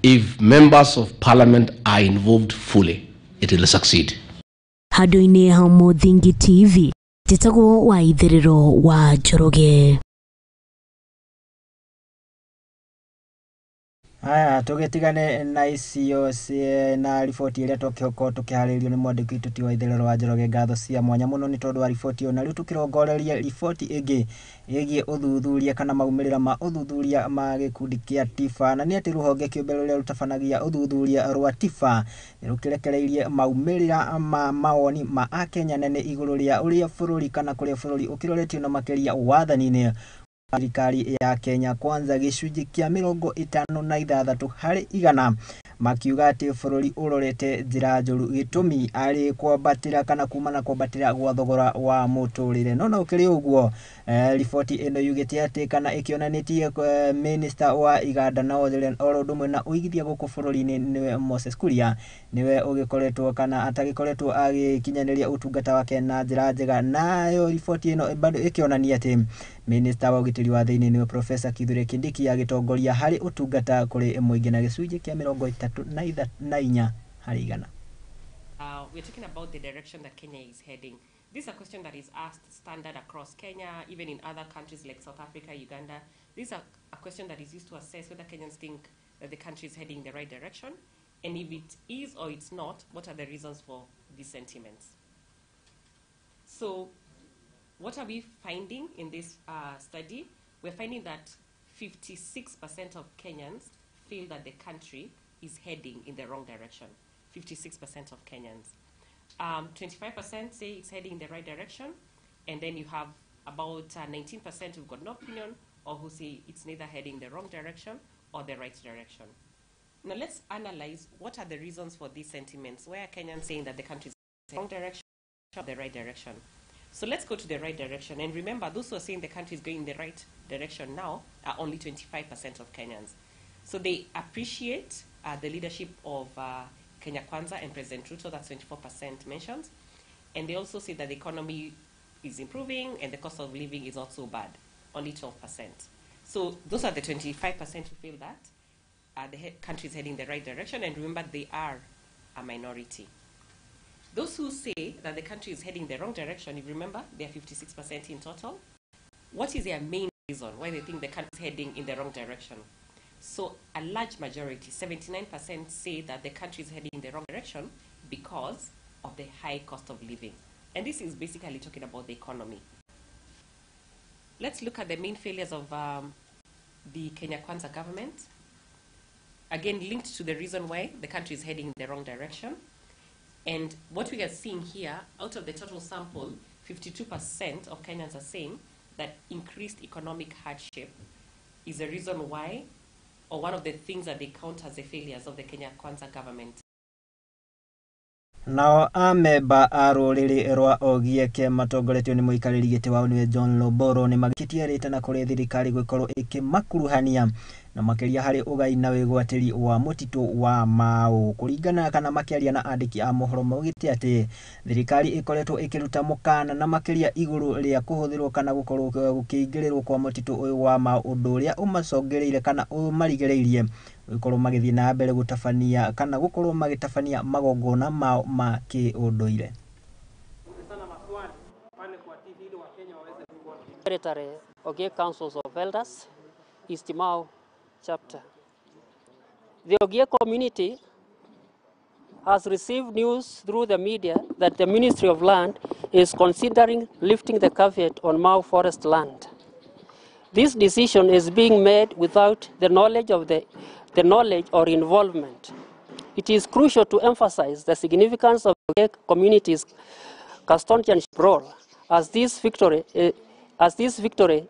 if members of parliament are involved fully, it will succeed. Handũ-inĩ ha Mũthingi TV, njĩtagwo wa itherero wa Njoroge. Haya, tũgĩtigane na icio na riboti ĩrĩa twakĩhoko tũkĩharĩrio nĩ mwandĩki witũ ti wa itherero wa Njoroge. Ngatho cia mwanya mũno nĩ tondũ wa riboti ĩyo. Na rĩu tũkĩrongoreria riboti ĩngĩ ĩgiĩ ũthuthuria kana maumĩrĩra ma ũthuthuria ma gĩkundi kĩa TIFA, na nĩ atĩ rũhonge kĩũmbe rũrĩa rũtabanagia ũthuthuria rwa TIFA nĩ rũkĩrekereirie maumĩrĩra ma mawoni ma akenya nene igũrũ rĩa ũrĩa bũrũri kana kũrĩa bũrũri ũkĩroretio na makĩria wathani-inĩ thirikari ya Kenya Kwanza gĩcunjĩ kĩa 56 harĩ igana makiuga atĩ bũrũri ũrorete njĩra njũru, gĩtũmi arĩ kwambatĩra kana kuma na kwambatĩra gwa thogora wa mũtũrĩre. No na ũkĩrĩ ũguo, riboti ĩno yugĩte atĩ kana ĩkĩonanĩtie minister wa iganda na oro ũndũ ũmwe na ũigithia gũkũ bũrũri-inĩ nĩwe Moses Kuria nĩwe ũgĩkoretwo kana atagĩkoretwo agĩkinyanĩria ũtungata wake na njĩra njega. Nayo riboti ĩno bado ĩkĩonania atĩ minister wa ũgitĩri wa thĩinĩ nĩwe Professor Kithure Kindiki agĩtongoria harĩ ũtungata kũrĩ mũingĩ na gĩcunjĩ kĩa 34 harĩ igana. We're talking about the direction that Kenya is heading. This is a question that is asked standard across Kenya, even in other countries like South Africa, Uganda. This is a question that is used to assess whether Kenyans think that the country is heading in the right direction, and if it is or it's not, what are the reasons for these sentiments? So what are we finding in this study? We're finding that 56% of Kenyans feel that the country is heading in the wrong direction. 56% of Kenyans. 25% say it's heading in the right direction, and then you have about 19% who've got no opinion or who say it's neither heading the wrong direction or the right direction. Now let's analyze what are the reasons for these sentiments. Why are Kenyans saying that the country is in the wrong direction or the right direction? So let's go to the right direction. And remember, those who are saying the country is going in the right direction now are only 25% of Kenyans. So they appreciate the leadership of Kenya Kwanza and President Ruto, that's 24% mentioned. And they also say that the economy is improving and the cost of living is not so bad, only 12%. So those are the 25% who feel that the country is heading in the right direction. And remember, they are a minority. Those who say that the country is heading the wrong direction, if you remember, they are 56% in total. What is their main reason why they think the country is heading in the wrong direction? So a large majority, 79%, say that the country is heading in the wrong direction because of the high cost of living. And this is basically talking about the economy. Let's look at the main failures of the Kenya Kwanza government. Again, linked to the reason why the country is heading in the wrong direction. And what we are seeing here, out of the total sample, 52% of Kenyans are saying that increased economic hardship is a reason why, or one of the things that they count as the failures of the Kenya Kwanza government. Nao amemba a rũrĩrĩ rwa Ogieke matongoretio nĩ mũikarĩri gĩtĩ wao nĩwe John Loboro nĩ magĩkĩtie rĩtana kũrĩ thirikari gũkorwo ĩkĩmakuruhania na makĩria harĩ ũgai na wĩgwatĩri wa mũtitũ wa Mau. Kũringana kana makĩaria na andĩki a mohoro maugĩte atĩ thirikari ĩkoretwo ĩkĩruta mũkana na makĩria igũrũ rĩa kũhũthĩrwo kana gũkorwo gũkĩingĩrĩrwo kwa mũtitũ ũyũ wa Mau, ũndũ ũrĩa ũmacongereire kana ũmarigĩrĩirie gũkorwo magĩthiĩ na mbere gũtabania kana gũkorwo magĩtabania magongona mao ma kĩũndũire. Secretary Ogiek Councils of Elders, East Mau chapter. The Ogiek community has received news through the media that the Ministry of Land is considering lifting the caveat on Mau forest land. This decision is being made without the knowledge of the knowledge or involvement. It is crucial to emphasize the significance of the community's custodianship role as this victory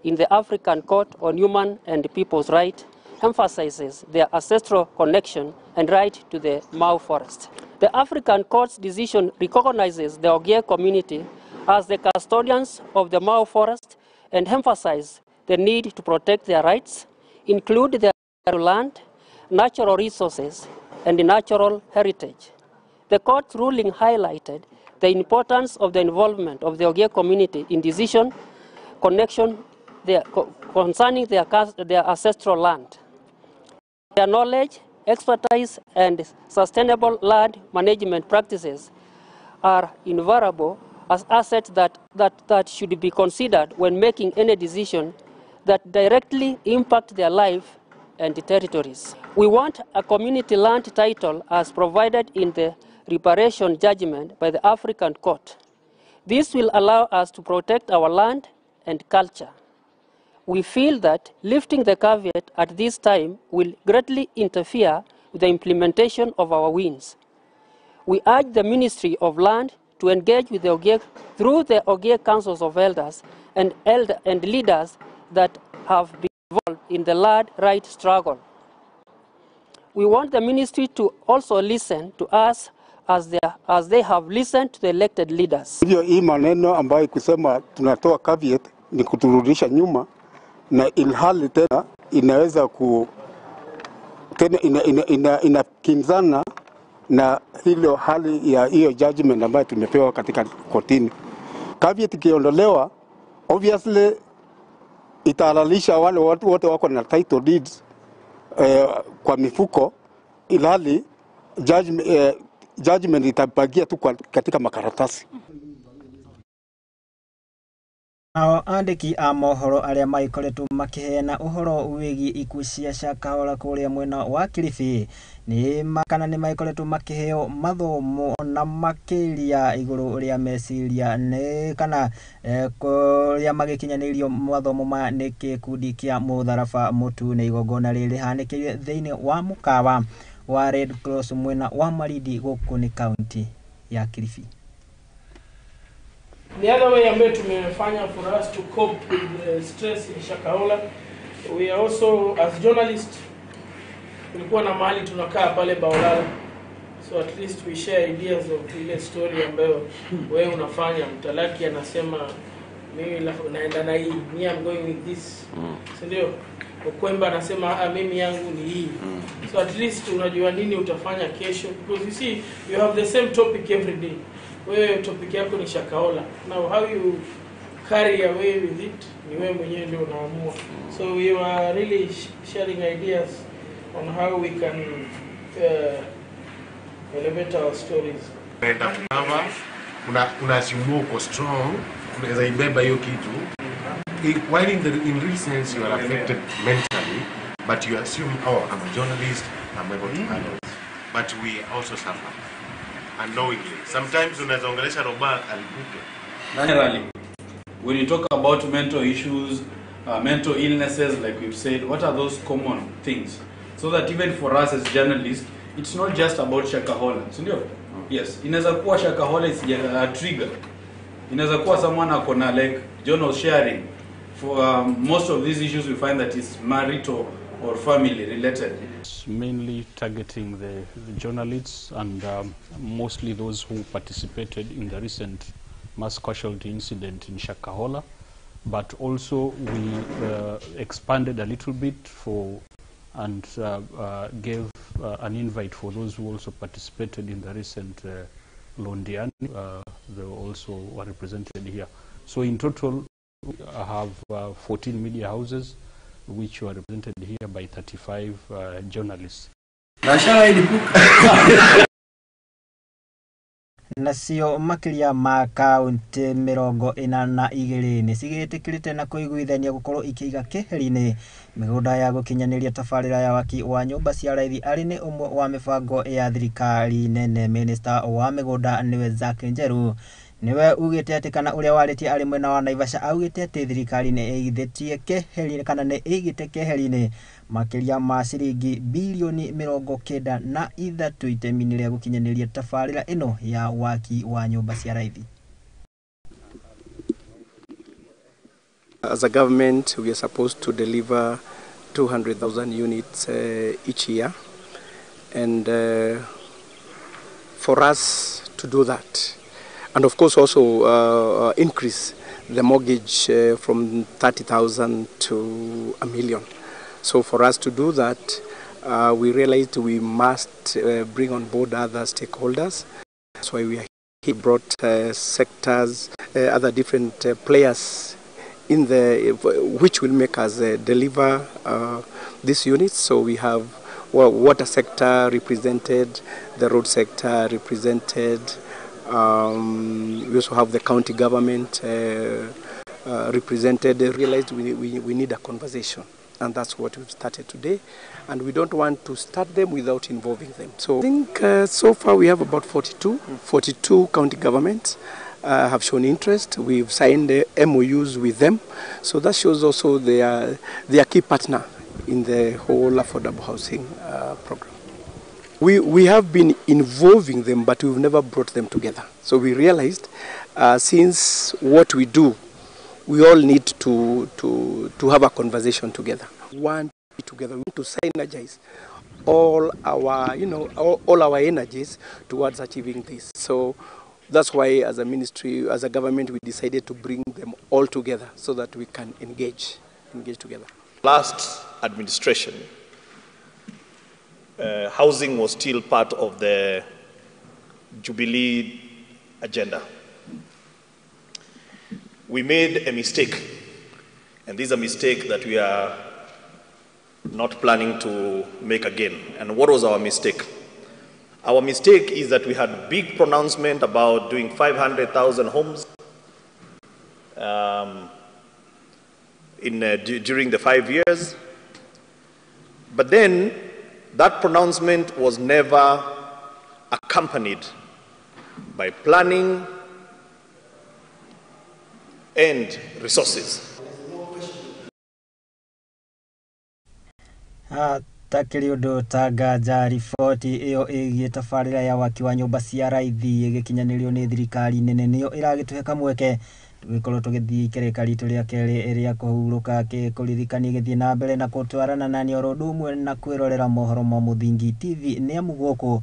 in the African Court on Human and People's Rights emphasizes their ancestral connection and right to the Mau forest. The African Court's decision recognizes the Ogiek community as the custodians of the Mau forest and emphasizes the need to protect their rights, include their land, natural resources, and natural heritage. The court's ruling highlighted the importance of the involvement of the Ogiek community in decision connection concerning their ancestral land. Their knowledge, expertise, and sustainable land management practices are invaluable as assets that should be considered when making any decision that directly impact their life and territories. We want a community land title as provided in the reparation judgment by the African Court. This will allow us to protect our land and culture. We feel that lifting the caveat at this time will greatly interfere with the implementation of our wins. We urge the Ministry of Land to engage with the Ogiek through the Ogiek Councils of Elders and leaders that have been involved in the land right struggle. We want the ministry to also listen to us as they have listened to the elected leaders. Hivyo hii maneno ambayo kusema tunatoa caveat ni kuturudisha nyuma, na ilhali tena inaweza ku tena inakinzana na hilo hali ya hiyo judgment ambayo tumepewa katika kotini. Caveat ikiondolewa, obviously itahalalisha wale watu wote wako na title deeds kwa mifuko, ilhali judgment itabakia tu katika makaratasi. Nao andĩki a mohoro arĩa magĩkoretwo makĩheana ũhoro wĩgiĩ ikuũ cia Shakahola kũrĩa mwena wa Kilifi nĩ kana nĩ magĩkoretwo makĩheo mathomo na makĩria igũrũ rĩa meciria nĩ kana kũrĩa magĩkinyanĩirio mathomo ma nĩ gĩkundi kĩa Mũtharaba Mũtune. Igongona rĩrĩ rĩhanĩkĩire thĩinĩ wa mũkawa wa Red Cross mwena wa Malindi gũkũ nĩ kaunti ya Kilifi. The other way ambayo tumefanya for us to cope with the stress in Shakahola, we are also as journalists tulikuwa na mahali tunakaa pale Baolala, so at least we share ideas of ile story ambayo wewe unafanya. Mtalaki anasema Mimi naenda na hii, me I'm going with this. Si ndio? Okwemba anasema mimi yangu ni hii. So at least unajua nini utafanya kesho, because you see you have the same topic every day. Wewe topic yako ni Shakahola. Now how you carry away with it ni wewe mwenyewe ndio unaamua. So we were really sharing ideas on how we can elevate our stories. Unaenda kama unaassume uko strong, unaweza ibeba hiyo kitu. While in real sense you are affected mentally, but you assume, oh, I'm a journalist, I'm able to handle it. But we also suffer unknowingly. Sometimes unaweza ongelesha Roba alipuke. Generally, when you talk about mental issues, mental illnesses, like we've said, what are those common things? So that even for us as journalists, it's not just about Shakahola, si ndio? Yes, inaweza kuwa Shakahola is a trigger. Inaweza kuwa someone akona, like John was sharing, for most of these issues we find that it's marital or family related. It's mainly targeting the journalists and mostly those who participated in the recent mass casualty incident in Shakahola, but also we expanded a little bit for and gave an invite for those who also participated in the recent Londiani. They also were represented here. So in total, I have 14 media houses which were represented here by 35 journalists. Nacio makiria ma kaunti 42 nĩ cigĩtĩkĩrĩte na kũiguithania gũkorwo ikĩiga keheri-inĩ mĩgũnda ya gũkinyanĩria tabarĩra ya waki wa nyũmba cia raithi arĩ nĩ ũmwe wa mĩbango ya thirikari nene. Minista wa mĩgũnda nĩwe Zack Njeru niwe ugĩte atĩ kana ũrĩa warĩtie arĩ mwena wa Naivasha augĩte atĩ thirikari nĩ ĩigithĩtie keheri kana nĩ ĩigĩte keheri-inĩ makĩria ma ciringi bilioni 93 itemi-inĩ rĩa gũkinyanĩria tabarĩra ĩno ya waki wa nyũmba cia raithi. As a government, we are supposed to deliver 200,000 units each year, and for us to do that, and of course also increase the mortgage from 30,000 to 1 million. So for us to do that, we realized we must bring on board other stakeholders. That's why we are here. Brought sectors, other different players in the, which will make us deliver these units. So we have water sector represented, the road sector represented. We also have the county government represented. They realized we need a conversation, and that's what we've started today. And we don't want to start them without involving them. So I think so far we have about 42 county governments have shown interest. We've signed MOUs with them. So that shows also they are key partner in the whole affordable housing program. We have been involving them, but we've never brought them together. So we realized since what we do, we all need to have a conversation together. We want to be together. We want to synergize all our, all our energies towards achieving this. So that's why as a ministry, as a government, we decided to bring them all together so that we can engage together. Last administration, housing was still part of the Jubilee agenda. We made a mistake, and this is a mistake that we are not planning to make again. And what was our mistake? Our mistake is that we had big pronouncement about doing 500,000 homes during the 5 years, but then that pronouncement was never accompanied by planning and resources. Takĩrĩ ũndũ ta nganja riboti ĩyo ĩgiĩ tabarĩra ya waki wa nyũmba cia raithi ĩgĩkinyanĩrio nĩ thirikari nene nĩyo ĩragĩtũhe kamweke tũgĩkorwo tũgĩthiĩ ikereka ritũ rĩa kerĩ rĩa kũhurũka kũririkania gĩthiĩ na mbere na gũtwarana na nĩ oro ũndũ ũmwe na kwĩrorera mohoro ma Mũthingi TV nĩ amu gũkũ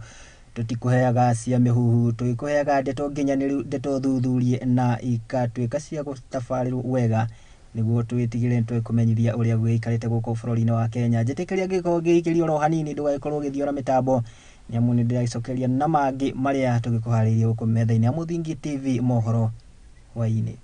Tũtikũheaga cia mĩhuhu, tũgĩkũheaga ndeto nginyanĩru, ndeto thuthurie na ikatuĩka cia gũtabarĩrwo wega nĩguo twĩtigĩre twĩkũmenyithia ũrĩa gũgĩikarĩte gũkũ bũrũri-inĩ wa Kenya. Njĩtĩkĩria ngĩkorwo ngĩikĩrio oro hanini ndũgagĩkorwo ũgĩthiora mĩtambo nĩamu nĩ ndĩragĩcokeria na mangĩ marĩa tũgĩkũharĩirie gũkũ metha-inĩ ya Mũthingi TV mohoro hwaĩ-inĩ.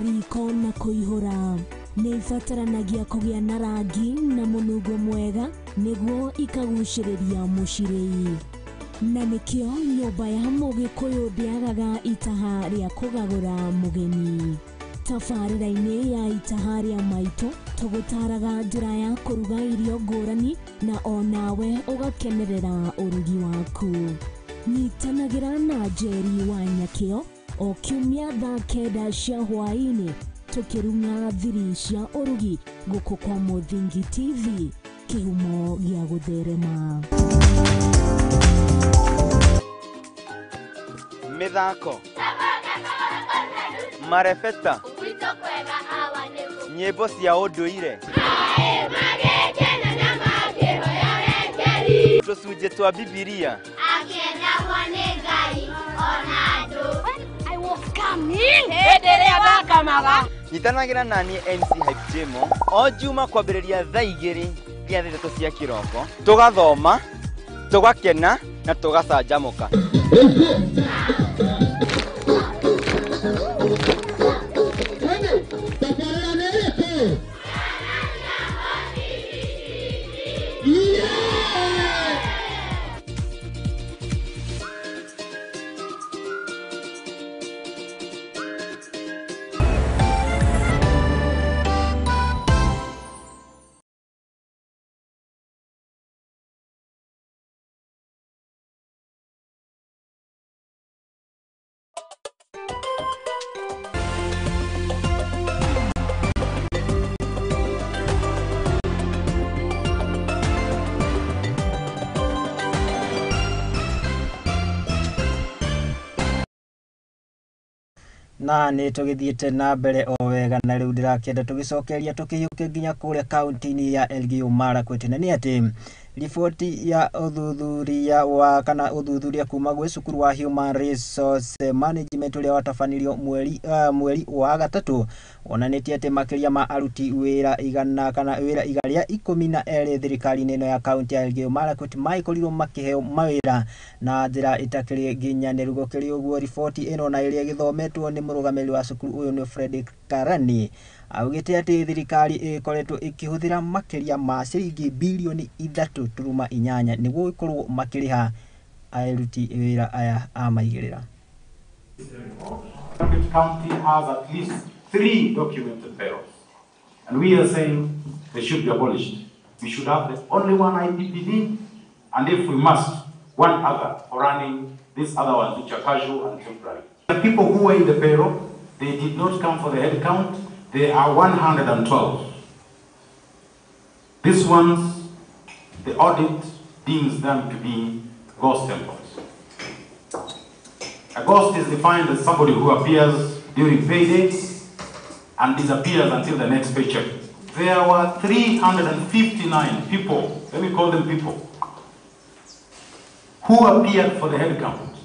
Riko na kũihũra nĩ ibataranagia kũgĩa na rangi na mũnungo mwega nĩguo ikagucĩrĩria mũcirĩi, na nĩkĩo nyũmba ya Mũgĩkũyũ ndĩagaga itaha rĩa kũgagũra mũgeni. Tabarĩra-inĩ ya itaha rĩa maitũ tũgũtaraga njĩra ya kũruga irio ngũrani na onawe ũgakenerera ũrugi waku. Nyitanagĩra na Njeri wa Nyakĩo o kiumia thaa 9 cia hwaĩ-inĩ tũkĩrung'a thiri cia ũrugi gũkũ kwa Mũthingi TV, kĩhumo gĩa gũtherema. Mĩthako, marebeta, nyĩmbo cia ũndũire, tũcunjĩ twa Bibilia. Nyitanagĩra nani MC Hype Jemo o Juma kwambĩrĩria thaa 2 nginya thaa 3 cia kĩroko, tũgathoma, tũgakena na tũgacanjamũka. Na nĩ tũgĩthiĩte na mbere o wega na rĩu ndĩrakĩenda tũgĩcokeria tũkĩhiũke nginya kũrĩa kaunti-inĩ ya Elgeyo Marakwet, na nĩ atĩ riboti ya ũthuthuria wa kana ũthuthuria kuma gwĩ cukuru wa Human Resource Management ũrĩa watabanirio mweri wa gatatũ wonanĩtie atĩ makĩria ma aruti wĩra igana kana wĩra 112 thirikari-inĩ ĩno ya kaunti ya Elgeyo Marakwet maikorirwo makĩheo mawĩra na njĩra ĩtakĩrĩ nginyanĩru. Gũkĩrĩ ũguo, riboti ĩno na ĩrĩa ĩgĩthometwo nĩ mũrũgamĩrĩri wa cukuru ũyũ nĩ Fredrick Karani augĩte atĩ thirikari ĩkoretwo ĩkĩhũthĩra makĩria ma ciringi bilioni 3.8 nĩguo ĩkorwo makĩrĩha aruti wĩra aya a maigĩrĩra. County has at least 3 documented payrolls, and we are saying they should be abolished. We should have the only one IPPD, and if we must, one other for running these other ones which are casual and temporary. The people who were in the payroll, they did not come for the head count. They are 112. These ones, the audit deems them to be ghost employees. A ghost is defined as somebody who appears during payday and disappears until the next paycheck. There were 359 people, let me call them people, who appeared for the head count,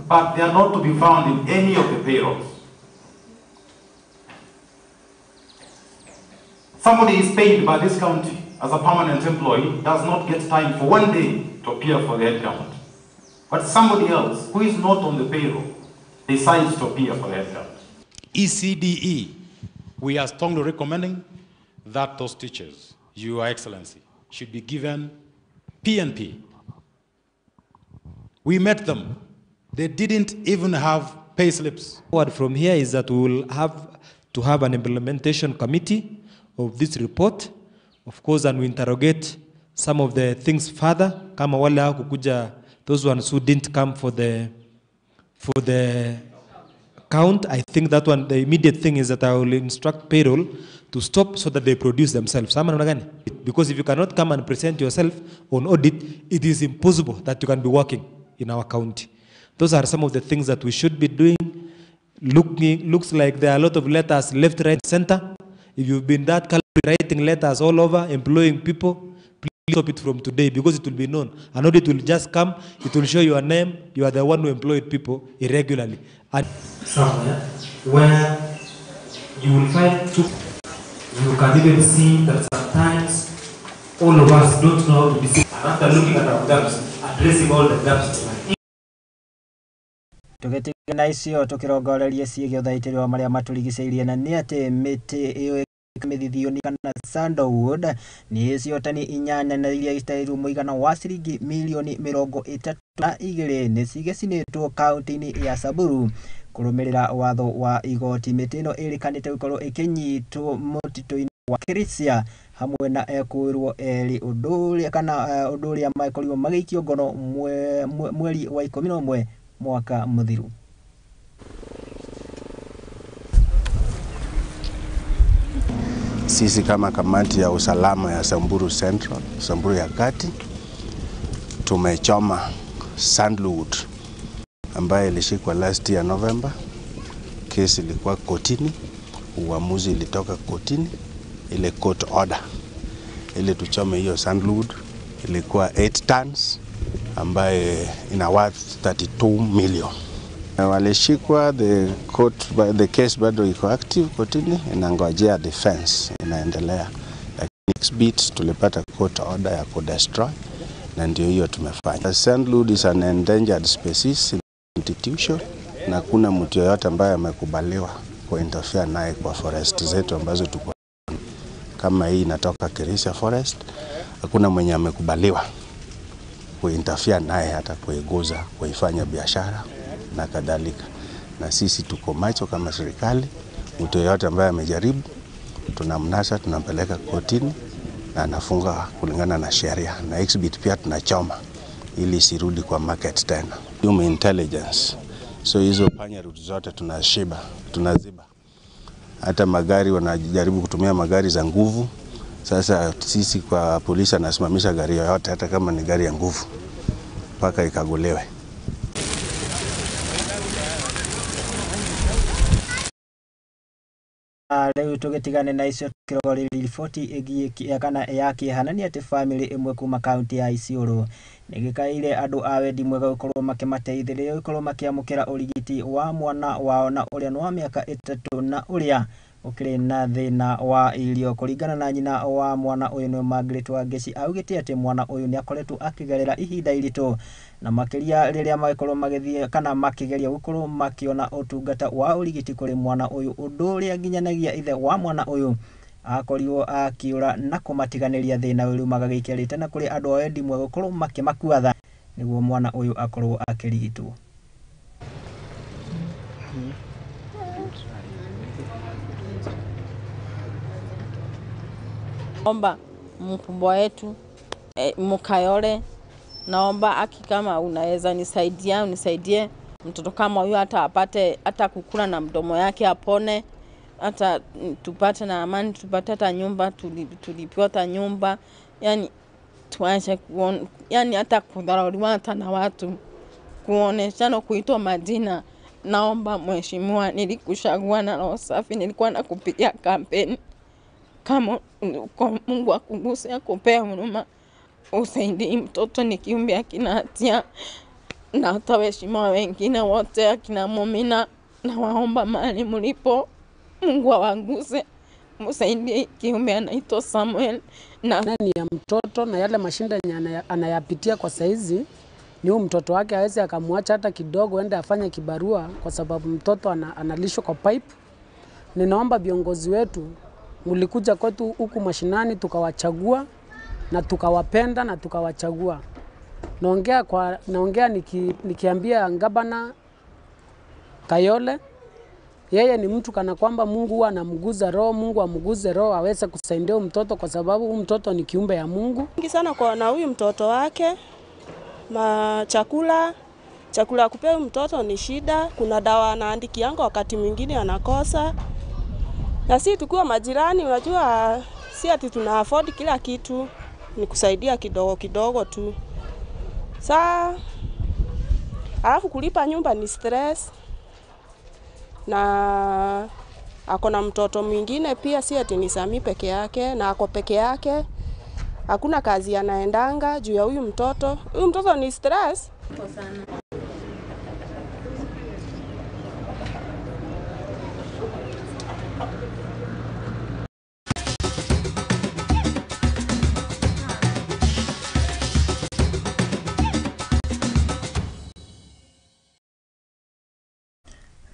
but they are not to be found in any of the payrolls. Somebody is paid by this county as a permanent employee, does not get time for one day to appear for the head count. But somebody else who is not on the payroll decides to appear for the head count. ECDE, we are strongly recommending that those teachers, Your Excellency, should be given PNP. We met them. They didn't even have pay slips. Forward from here is that we will have to have an implementation committee of this report, of course, and we interrogate some of the things further. Kama wale hawakukuja, those ones who didn't come for the count, I think that one, the immediate thing is that I will instruct payroll to stop so that they produce themselves. Ama namna gani? Because if you cannot come and present yourself on audit, it is impossible that you can be working in our county. Those are some of the things that we should be doing. Looks like there are a lot of letters left, right, center. If you've been that writing letters all over, employing people, please stop it from today, because it will be known. An audit will just come, it will show your name, you are the one who employed people irregularly. And somewhere where you will find two, you can even see that sometimes all of us don't know how to be seen. And after looking at our gaps, addressing all the gaps. Tũgĩtigana icio tũkĩrongoreria ciĩgiĩ ũthaitĩri wa marĩa matũrigicĩirie na nĩ atĩ mĩtĩ ĩyo mĩthithioni kana sandalwood nĩ cio tani 8 na iria citarĩirwo mũigana wa ciringi mirioni 32 nĩ cigĩcinĩtwo kaunti-inĩ ya Samburu kũrũmĩrĩra watho wa igoti. Mĩtĩ ĩno ĩrĩkanĩte gũkorwo ĩkĩnyitwo mũtitũ-inĩ wa Kirisia hamwe na ekũĩrwo erĩ ũndũ ũrĩa kana ũndũ ũrĩa makorirwo magĩikio ngono mweri wa 11 mwaka mũthiru. Sisi kama kamati ya usalama ya Samburu Central, Samburu ya Kati, tumechoma sandalwood ambaye ilishikwa last year November. Kesi ilikuwa kotini, uamuzi ilitoka kotini, ile court order ili tuchome hiyo sandalwood. Ilikuwa 8 tons ambaye ina worth 32 million. Walishikwa, the case bado iko active kotini, inangojea defense inaendelea. Lakini exhibit tulipata court order ya kudestroy na ndio hiyo tumefanya. Sandalwood is an endangered species institution, na kuna mtu yoyote ambaye amekubaliwa kuinterfere naye kwa forest zetu ambazo tuko kama hii inatoka Kirisia Forest. Hakuna mwenye amekubaliwa kuinterfere naye, hata kuiguza, kuifanya biashara na kadhalika. Na sisi tuko macho kama serikali, mtu yeyote ambaye amejaribu tunamnasa, tunampeleka kotini na anafunga kulingana na sheria. Na exhibit pia tunachoma ili isirudi kwa market tena. Human intelligence, so hizo panya route zote tunashiba, tunaziba. Hata magari wanajaribu kutumia magari za nguvu. Sasa sisi kwa polisi anasimamisha gari yoyote hata kama ni gari ya nguvu mpaka ikaguliwe. Rĩu tũgĩtigane na icio tũkĩrogoreria riboti ĩgiĩ kana ya kĩeha nĩ atĩ bamĩrĩ ĩmwe kuma kaunti ya Isiolo nĩgĩkaĩire andũ a wendi mwega gũkorwo makĩmateithĩrĩria gũkorwo makĩamũkĩra ũrigiti wa mwana wao na ũrĩa nĩ wa mĩaka 3 na ũrĩa ũkĩrĩ na thĩna wa irio. Kũringana na nyina wa mwana ũyũ nĩ Margaret Wangeci, augĩte atĩ mwana ũyũ nĩ akoretwo akĩgerera ihinda iritũ na makĩria rĩrĩa magĩkorwo magĩthiĩ kana makĩgeria gũkorwo makĩona ũtungata wa ũrigiti kũrĩ mwana ũyũ, ũndũ ũrĩa nginyanagia ithe wa mwana ũyũ akorirwo akĩũra na kũmatiganĩria thĩna ũyũ. Rĩu magagĩikia rĩtana kũrĩ andũ a wendi mwega gũkorwo makĩmakua tha nĩguo mwana ũyũ akorwo akĩrigitwo. Naomba mkubwa wetu Mukayole, naomba aki kama unaweza nisaidia, unisaidie mtoto kama huyu hata apate hata kukula na mdomo yake apone, hata tupate na amani, tupate hata nyumba, tulipiwa hata nyumba, yani tuache yani hata kudharauliwa hata na watu, kuoneshana, kuitwa majina. Naomba mheshimiwa, nilikuchagua na roho safi, nilikuwa nakupigia kampeni. Kama uko Mungu akuguse akupea huruma, usaidie mtoto, ni kiumbe akina hatia, na hata waheshimiwa wengine wote akina Mumina, na waomba mahali mlipo, Mungu awaguse, msaidie kiumbe anaitwa Samuel. Na nani ya mtoto na yale mashinda anayapitia kwa saizi, ni huyu mtoto wake hawezi akamwacha hata kidogo ende afanye kibarua, kwa sababu mtoto analishwa kwa pipe. Ninaomba viongozi wetu, mlikuja kwetu huku mashinani tukawachagua na tukawapenda na tukawachagua. Naongea nikiambia gavana Kayole, yeye ni mtu kana kwamba Mungu huwa anamguza roho, Mungu amguze roho aweze kusaidia mtoto, kwa sababu huyu mtoto ni kiumbe ya Mungu. Mingi sana kwa na huyu mtoto wake, chakula kupea mtoto ni shida, kuna dawa anaandikianga wakati mwingine anakosa. Na si tukiwa majirani, unajua si ati tuna afford kila kitu, ni kusaidia kidogo kidogo tu. Saa alafu kulipa nyumba ni stress, na ako na mtoto mwingine pia, si ati ni Sami peke yake, na ako peke yake, hakuna kazi anaendanga juu ya huyu mtoto. Huyu mtoto ni stress sana.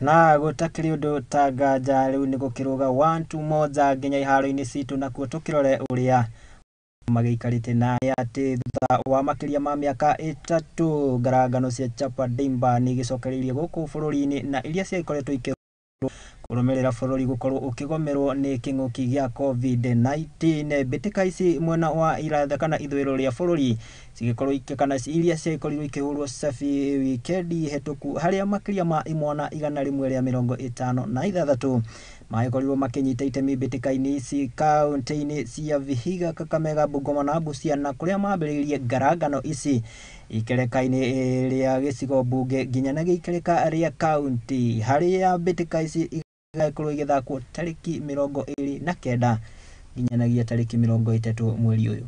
Na gutakiri undu ta nganja riu ni gukiruga 1 2 moja nginya iharo-ini citu, nakuo tukirore uria magĩikarĩte na atĩ thutha wa makĩria ma mĩaka 3 ngarangano cia Chapa Dimba nĩ igĩcokereirie gũkũ bũrũri-inĩ, na iria ciakoretwo ikĩ kũrũmĩrĩra bũrũri gũkorwo ũkĩgomerwo nĩ kĩng'ũki gĩa COVID-19. Mbĩtĩka ici mwena wa iratha kana ithũĩro rĩa bũrũri cigĩkorwo kana iria ciakorirwo ikĩhũrwo cabi wikendi hetũku, harĩa makĩria ma imwana 156 magĩkorirwo makĩnyita itemi mbĩtĩka-inĩ ici kaunti-inĩ cia Vihiga, Kakamega, Bungoma na Busia, na kũrĩa mambĩrĩirie ngarangano ici ikereka-inĩ rĩa gĩcigo mbunge nginya na gĩikereka rĩa kaunti, harĩa mbĩtĩka ici igakorwo igĩthakwo tarĩki 29 nginyanagia tarĩki 30 mweri ũyũ.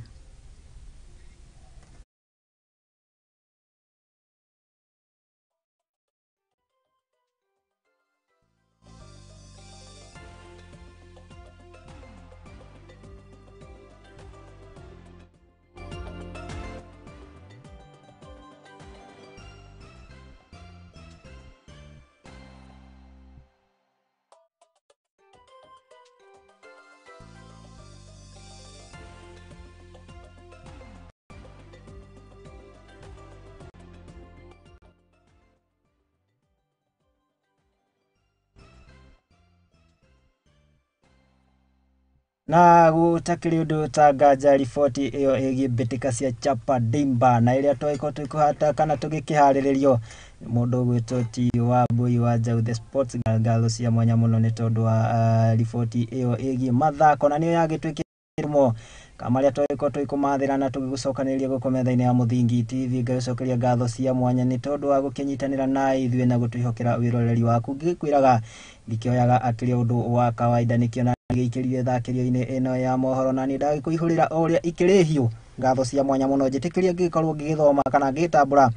Na gutakiri undu ta nganja riboti iyo ĩgiĩ mbĩtĩka cia Chapa Dimba na ĩrĩa twagĩkorwo tũkĩhata kana tũgĩkĩharĩrĩrio nĩ mũndũ ũgwĩtwo T wa Mbui wa Njaũ the Sports. Ngatho cia mwanya mũno nĩ tondũ wa riboti ĩyo ĩgiĩ mathako, na nĩyo yagĩtwĩkĩrwo kama marĩa twagĩkorwo tũgĩkũmathĩra na tũgĩgũcokanĩrĩria gũkũ metha-inĩ ya Mũthingi TV. Ngagĩcokeria ngatho cia mwanya nĩ tondũ wa gũkĩnyitanĩra na ithuĩ na gũtwĩhokera wĩroreri waku. Ngĩkwĩraga ndikĩoyaga akĩrĩ ũndũ wa kawaida, nĩkĩo na gĩikĩrio ithakĩrio-inĩ ĩno ya mohoro, na nĩ ndagĩkũihũrĩra o ũrĩa ikĩrĩ hiũ. Ngatho cia mwanya mũno, njĩtĩkĩria ngĩgĩkorwo ngĩgĩthoma kana ngĩgĩtambũra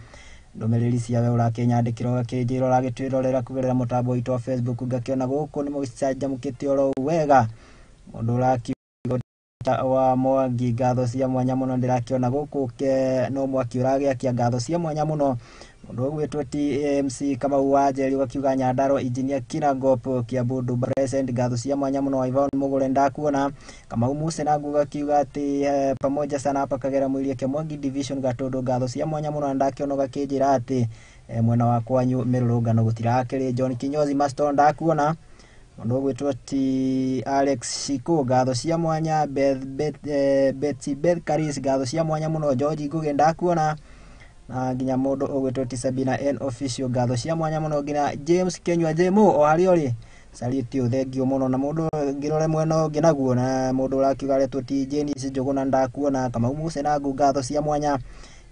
ndũmĩrĩri cia we ũrakĩnyandĩkĩra ũgakĩnjĩra ũragĩtwĩrorera kũgerera mũtambo witũ wa Facebook. Ngakĩona gũkũ nĩ mũgĩcanjamũkĩte oro wega. Mũndũ ũrakiuga wa Mwangi, ngatho cia mwanya mũno, ndĩrakĩona gũkũ no mwaki ũragĩakia, ngatho cia mwanya mũno. Mũndũ ũgwĩtwo TMC Kamau wa Njeri ũgakiuga Nyandarua Engineer Kinangop Kiambu Nduba present, ngatho cia mwanya mũno. Ivan Mugure ndakuona. Kamau Muse nangu ũgakiuga atĩ pamoja sana hapa Kagera Mwirieke Mwangi division Gatundu, ngatho cia mwanya mũno. Ndakĩona ũgakĩnjĩra atĩ mwena wa kwanyu mĩrũrũngano gũtirakĩrĩ. John Kinyozi Maston ndakuona. Mũndũ ũgwĩtwo ti Alex Shiko, ngatho cia mwanya. Betsy Beth Karis, ngatho cia mwanya mũno. George Ngugi ndakuona, na nginya mũndũ ũgwĩtwo ti Sabina N official, ngatho cia mwanya mũno. Nginya James Kenywa Jemo o harĩa ũrĩ, salute you, thank you mũno. Na mũndũ ngĩrore mwena ũngĩ naguo, na mũndũ ũrakiuga aretwo ti Janis Njũgũna ndakuona. Kamau Muse nangu, ngatho cia mwanya.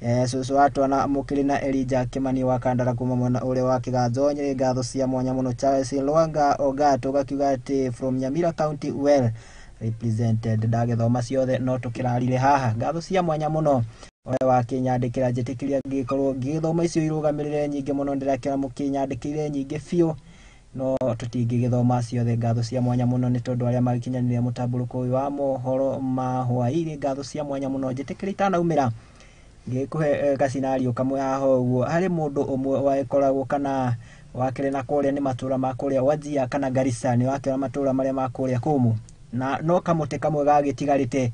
Cũcũ wa twana mũkĩrĩ na Elijah Kimani wa Kandara kuma mwena ũrĩa wa Kĩganjo Nyĩrĩ, ngatho cia mwanya mũno. Charles Lwanga Ogato ũgakiuga atĩ from Nyamira County, well represented. Ndagĩthoma ciothe no tũkĩrarire haha. Ngatho cia mwanya mũno ũrĩa wakĩnyandĩkĩra, njĩtĩkĩria ngĩkorwo ngĩgĩthoma icio irũgamĩrĩre nyingĩ mũno, ndĩrakĩona mũkĩnyandĩkĩire nyingĩ biũ no tũtingĩgĩthoma ciothe. Ngatho cia mwanya mũno nĩ tondũ arĩa magĩkinyanĩria mũtambũrũko ũyũ wa mohoro ma hwaĩ-inĩ, ngatho cia mwanya mũno. Njĩtĩkĩria itanaumĩra ngĩkũhe gacinario kamwe haha ũguo. Harĩ mũndũ ũmwe wagĩkoragwo kana wakĩrĩ na kũrĩa nĩ matũra ma kũrĩa Wajir kana Garissa, nĩ wakĩona matũra marĩa ma kũrĩa kũmũ, na no kamũtĩ kamwe gagĩtigarĩte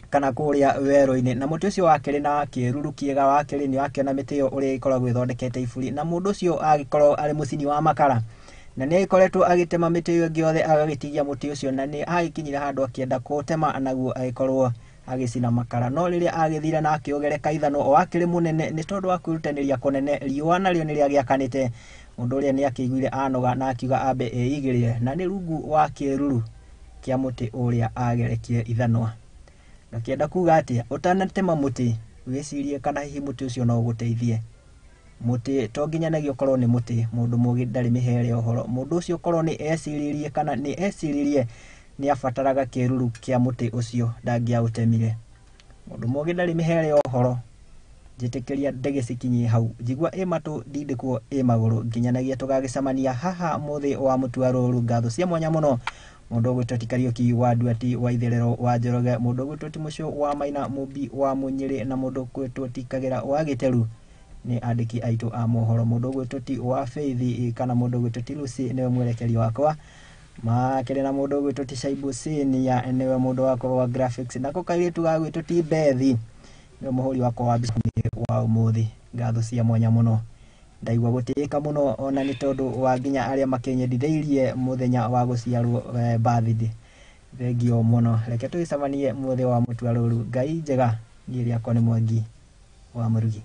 kana kũrĩa werũ-inĩ, na mũtĩ ũcio wakĩrĩ na kĩruru kĩega, wakĩrĩ nĩ wakĩona mĩtĩ ĩyo ũrĩa ĩkoragwo ĩthondekete iburi, na mũndũ ũcio agĩkorwo arĩ mũcini wa makara, na nĩ agĩkoretwo agĩtema mĩtĩ ĩyo ĩngĩ yothe agagĩtigia mũtĩ ũcio, na nĩ agĩkinyire handũ akĩenda kũũtema naguo agĩkorwo agĩcina makara, no rĩrĩa agĩthire na akĩũgereka ithanwa o akĩrĩ mũnene nĩ tondũ wa kwĩrutanĩria kũnene, riũa narĩo nĩ rĩagĩakanĩte, mũndũ ũrĩa nĩ akĩiguire anoga na akiuga ambe eigĩrĩre, na nĩ rungu wa kĩruru kĩa mũtĩ ũrĩa agerekire ithanwa. Ngakĩenda kuga atĩa, ũtanatema mũtĩ wĩcirie kana hihi mũtĩ ũcio no ũgũteithie. Mũtĩ to nginyanagia ũkorwo nĩ mũtĩ, mũndũ mũgĩ ndarĩ mĩhere ũhoro. Mũndũ ũcio korwo nĩ eciririe kana nĩ eciririe nĩ abataraga kĩruru kĩa mũtĩ ũcio ndangĩaũtemire. Mũndũ mũgĩ ndarĩ mĩhere ũhoro. Njĩtĩkĩria ndĩgĩcikinyie hau, njigua ĩ matũ ndindĩkwo ĩ magũrũ, nginyanagia tũgagĩcemania haha mũthĩ wa mũtua rũru. Ngatho cia mwanya mũno mũndũ ũgwĩtwo ti Kariũki wa Nduati wa Itherero wa Njoroge, mũndũ ũgwĩtwo ti Mũcũ wa Maina Mũmbi wa Mũnyĩrĩ, na mũndũ ũgwĩtwo ti Kagĩra wa Gĩteru nĩ andĩki aitũ a mohoro. Mũndũ ũgwĩtwo ti wa Faith kana mũndũ ũgwĩtwo ti Lucy nĩwe mwerekeri wakwa, makĩrĩ na mũndũ ũgwĩtwo ti Shaibu Senior nĩwe mũndũ wakwa wa graphics, nako kairĩtu gagwĩtwo ti Bethi nĩwe mũhũri wakwa wa mbica wa ũmũthĩ. Ngatho cia mwanya mũno, ndaigua gũtĩĩka mũno ona nĩ tondũ wa nginya arĩa makĩnyendithĩirie mũthenya wa gũciarwo birthday. Thengio mũno, reke tũgĩcemanie mũthĩ wa mũtua rũru. Ngai njega, niĩ rĩakwa nĩ Mwangi wa Mũrugi.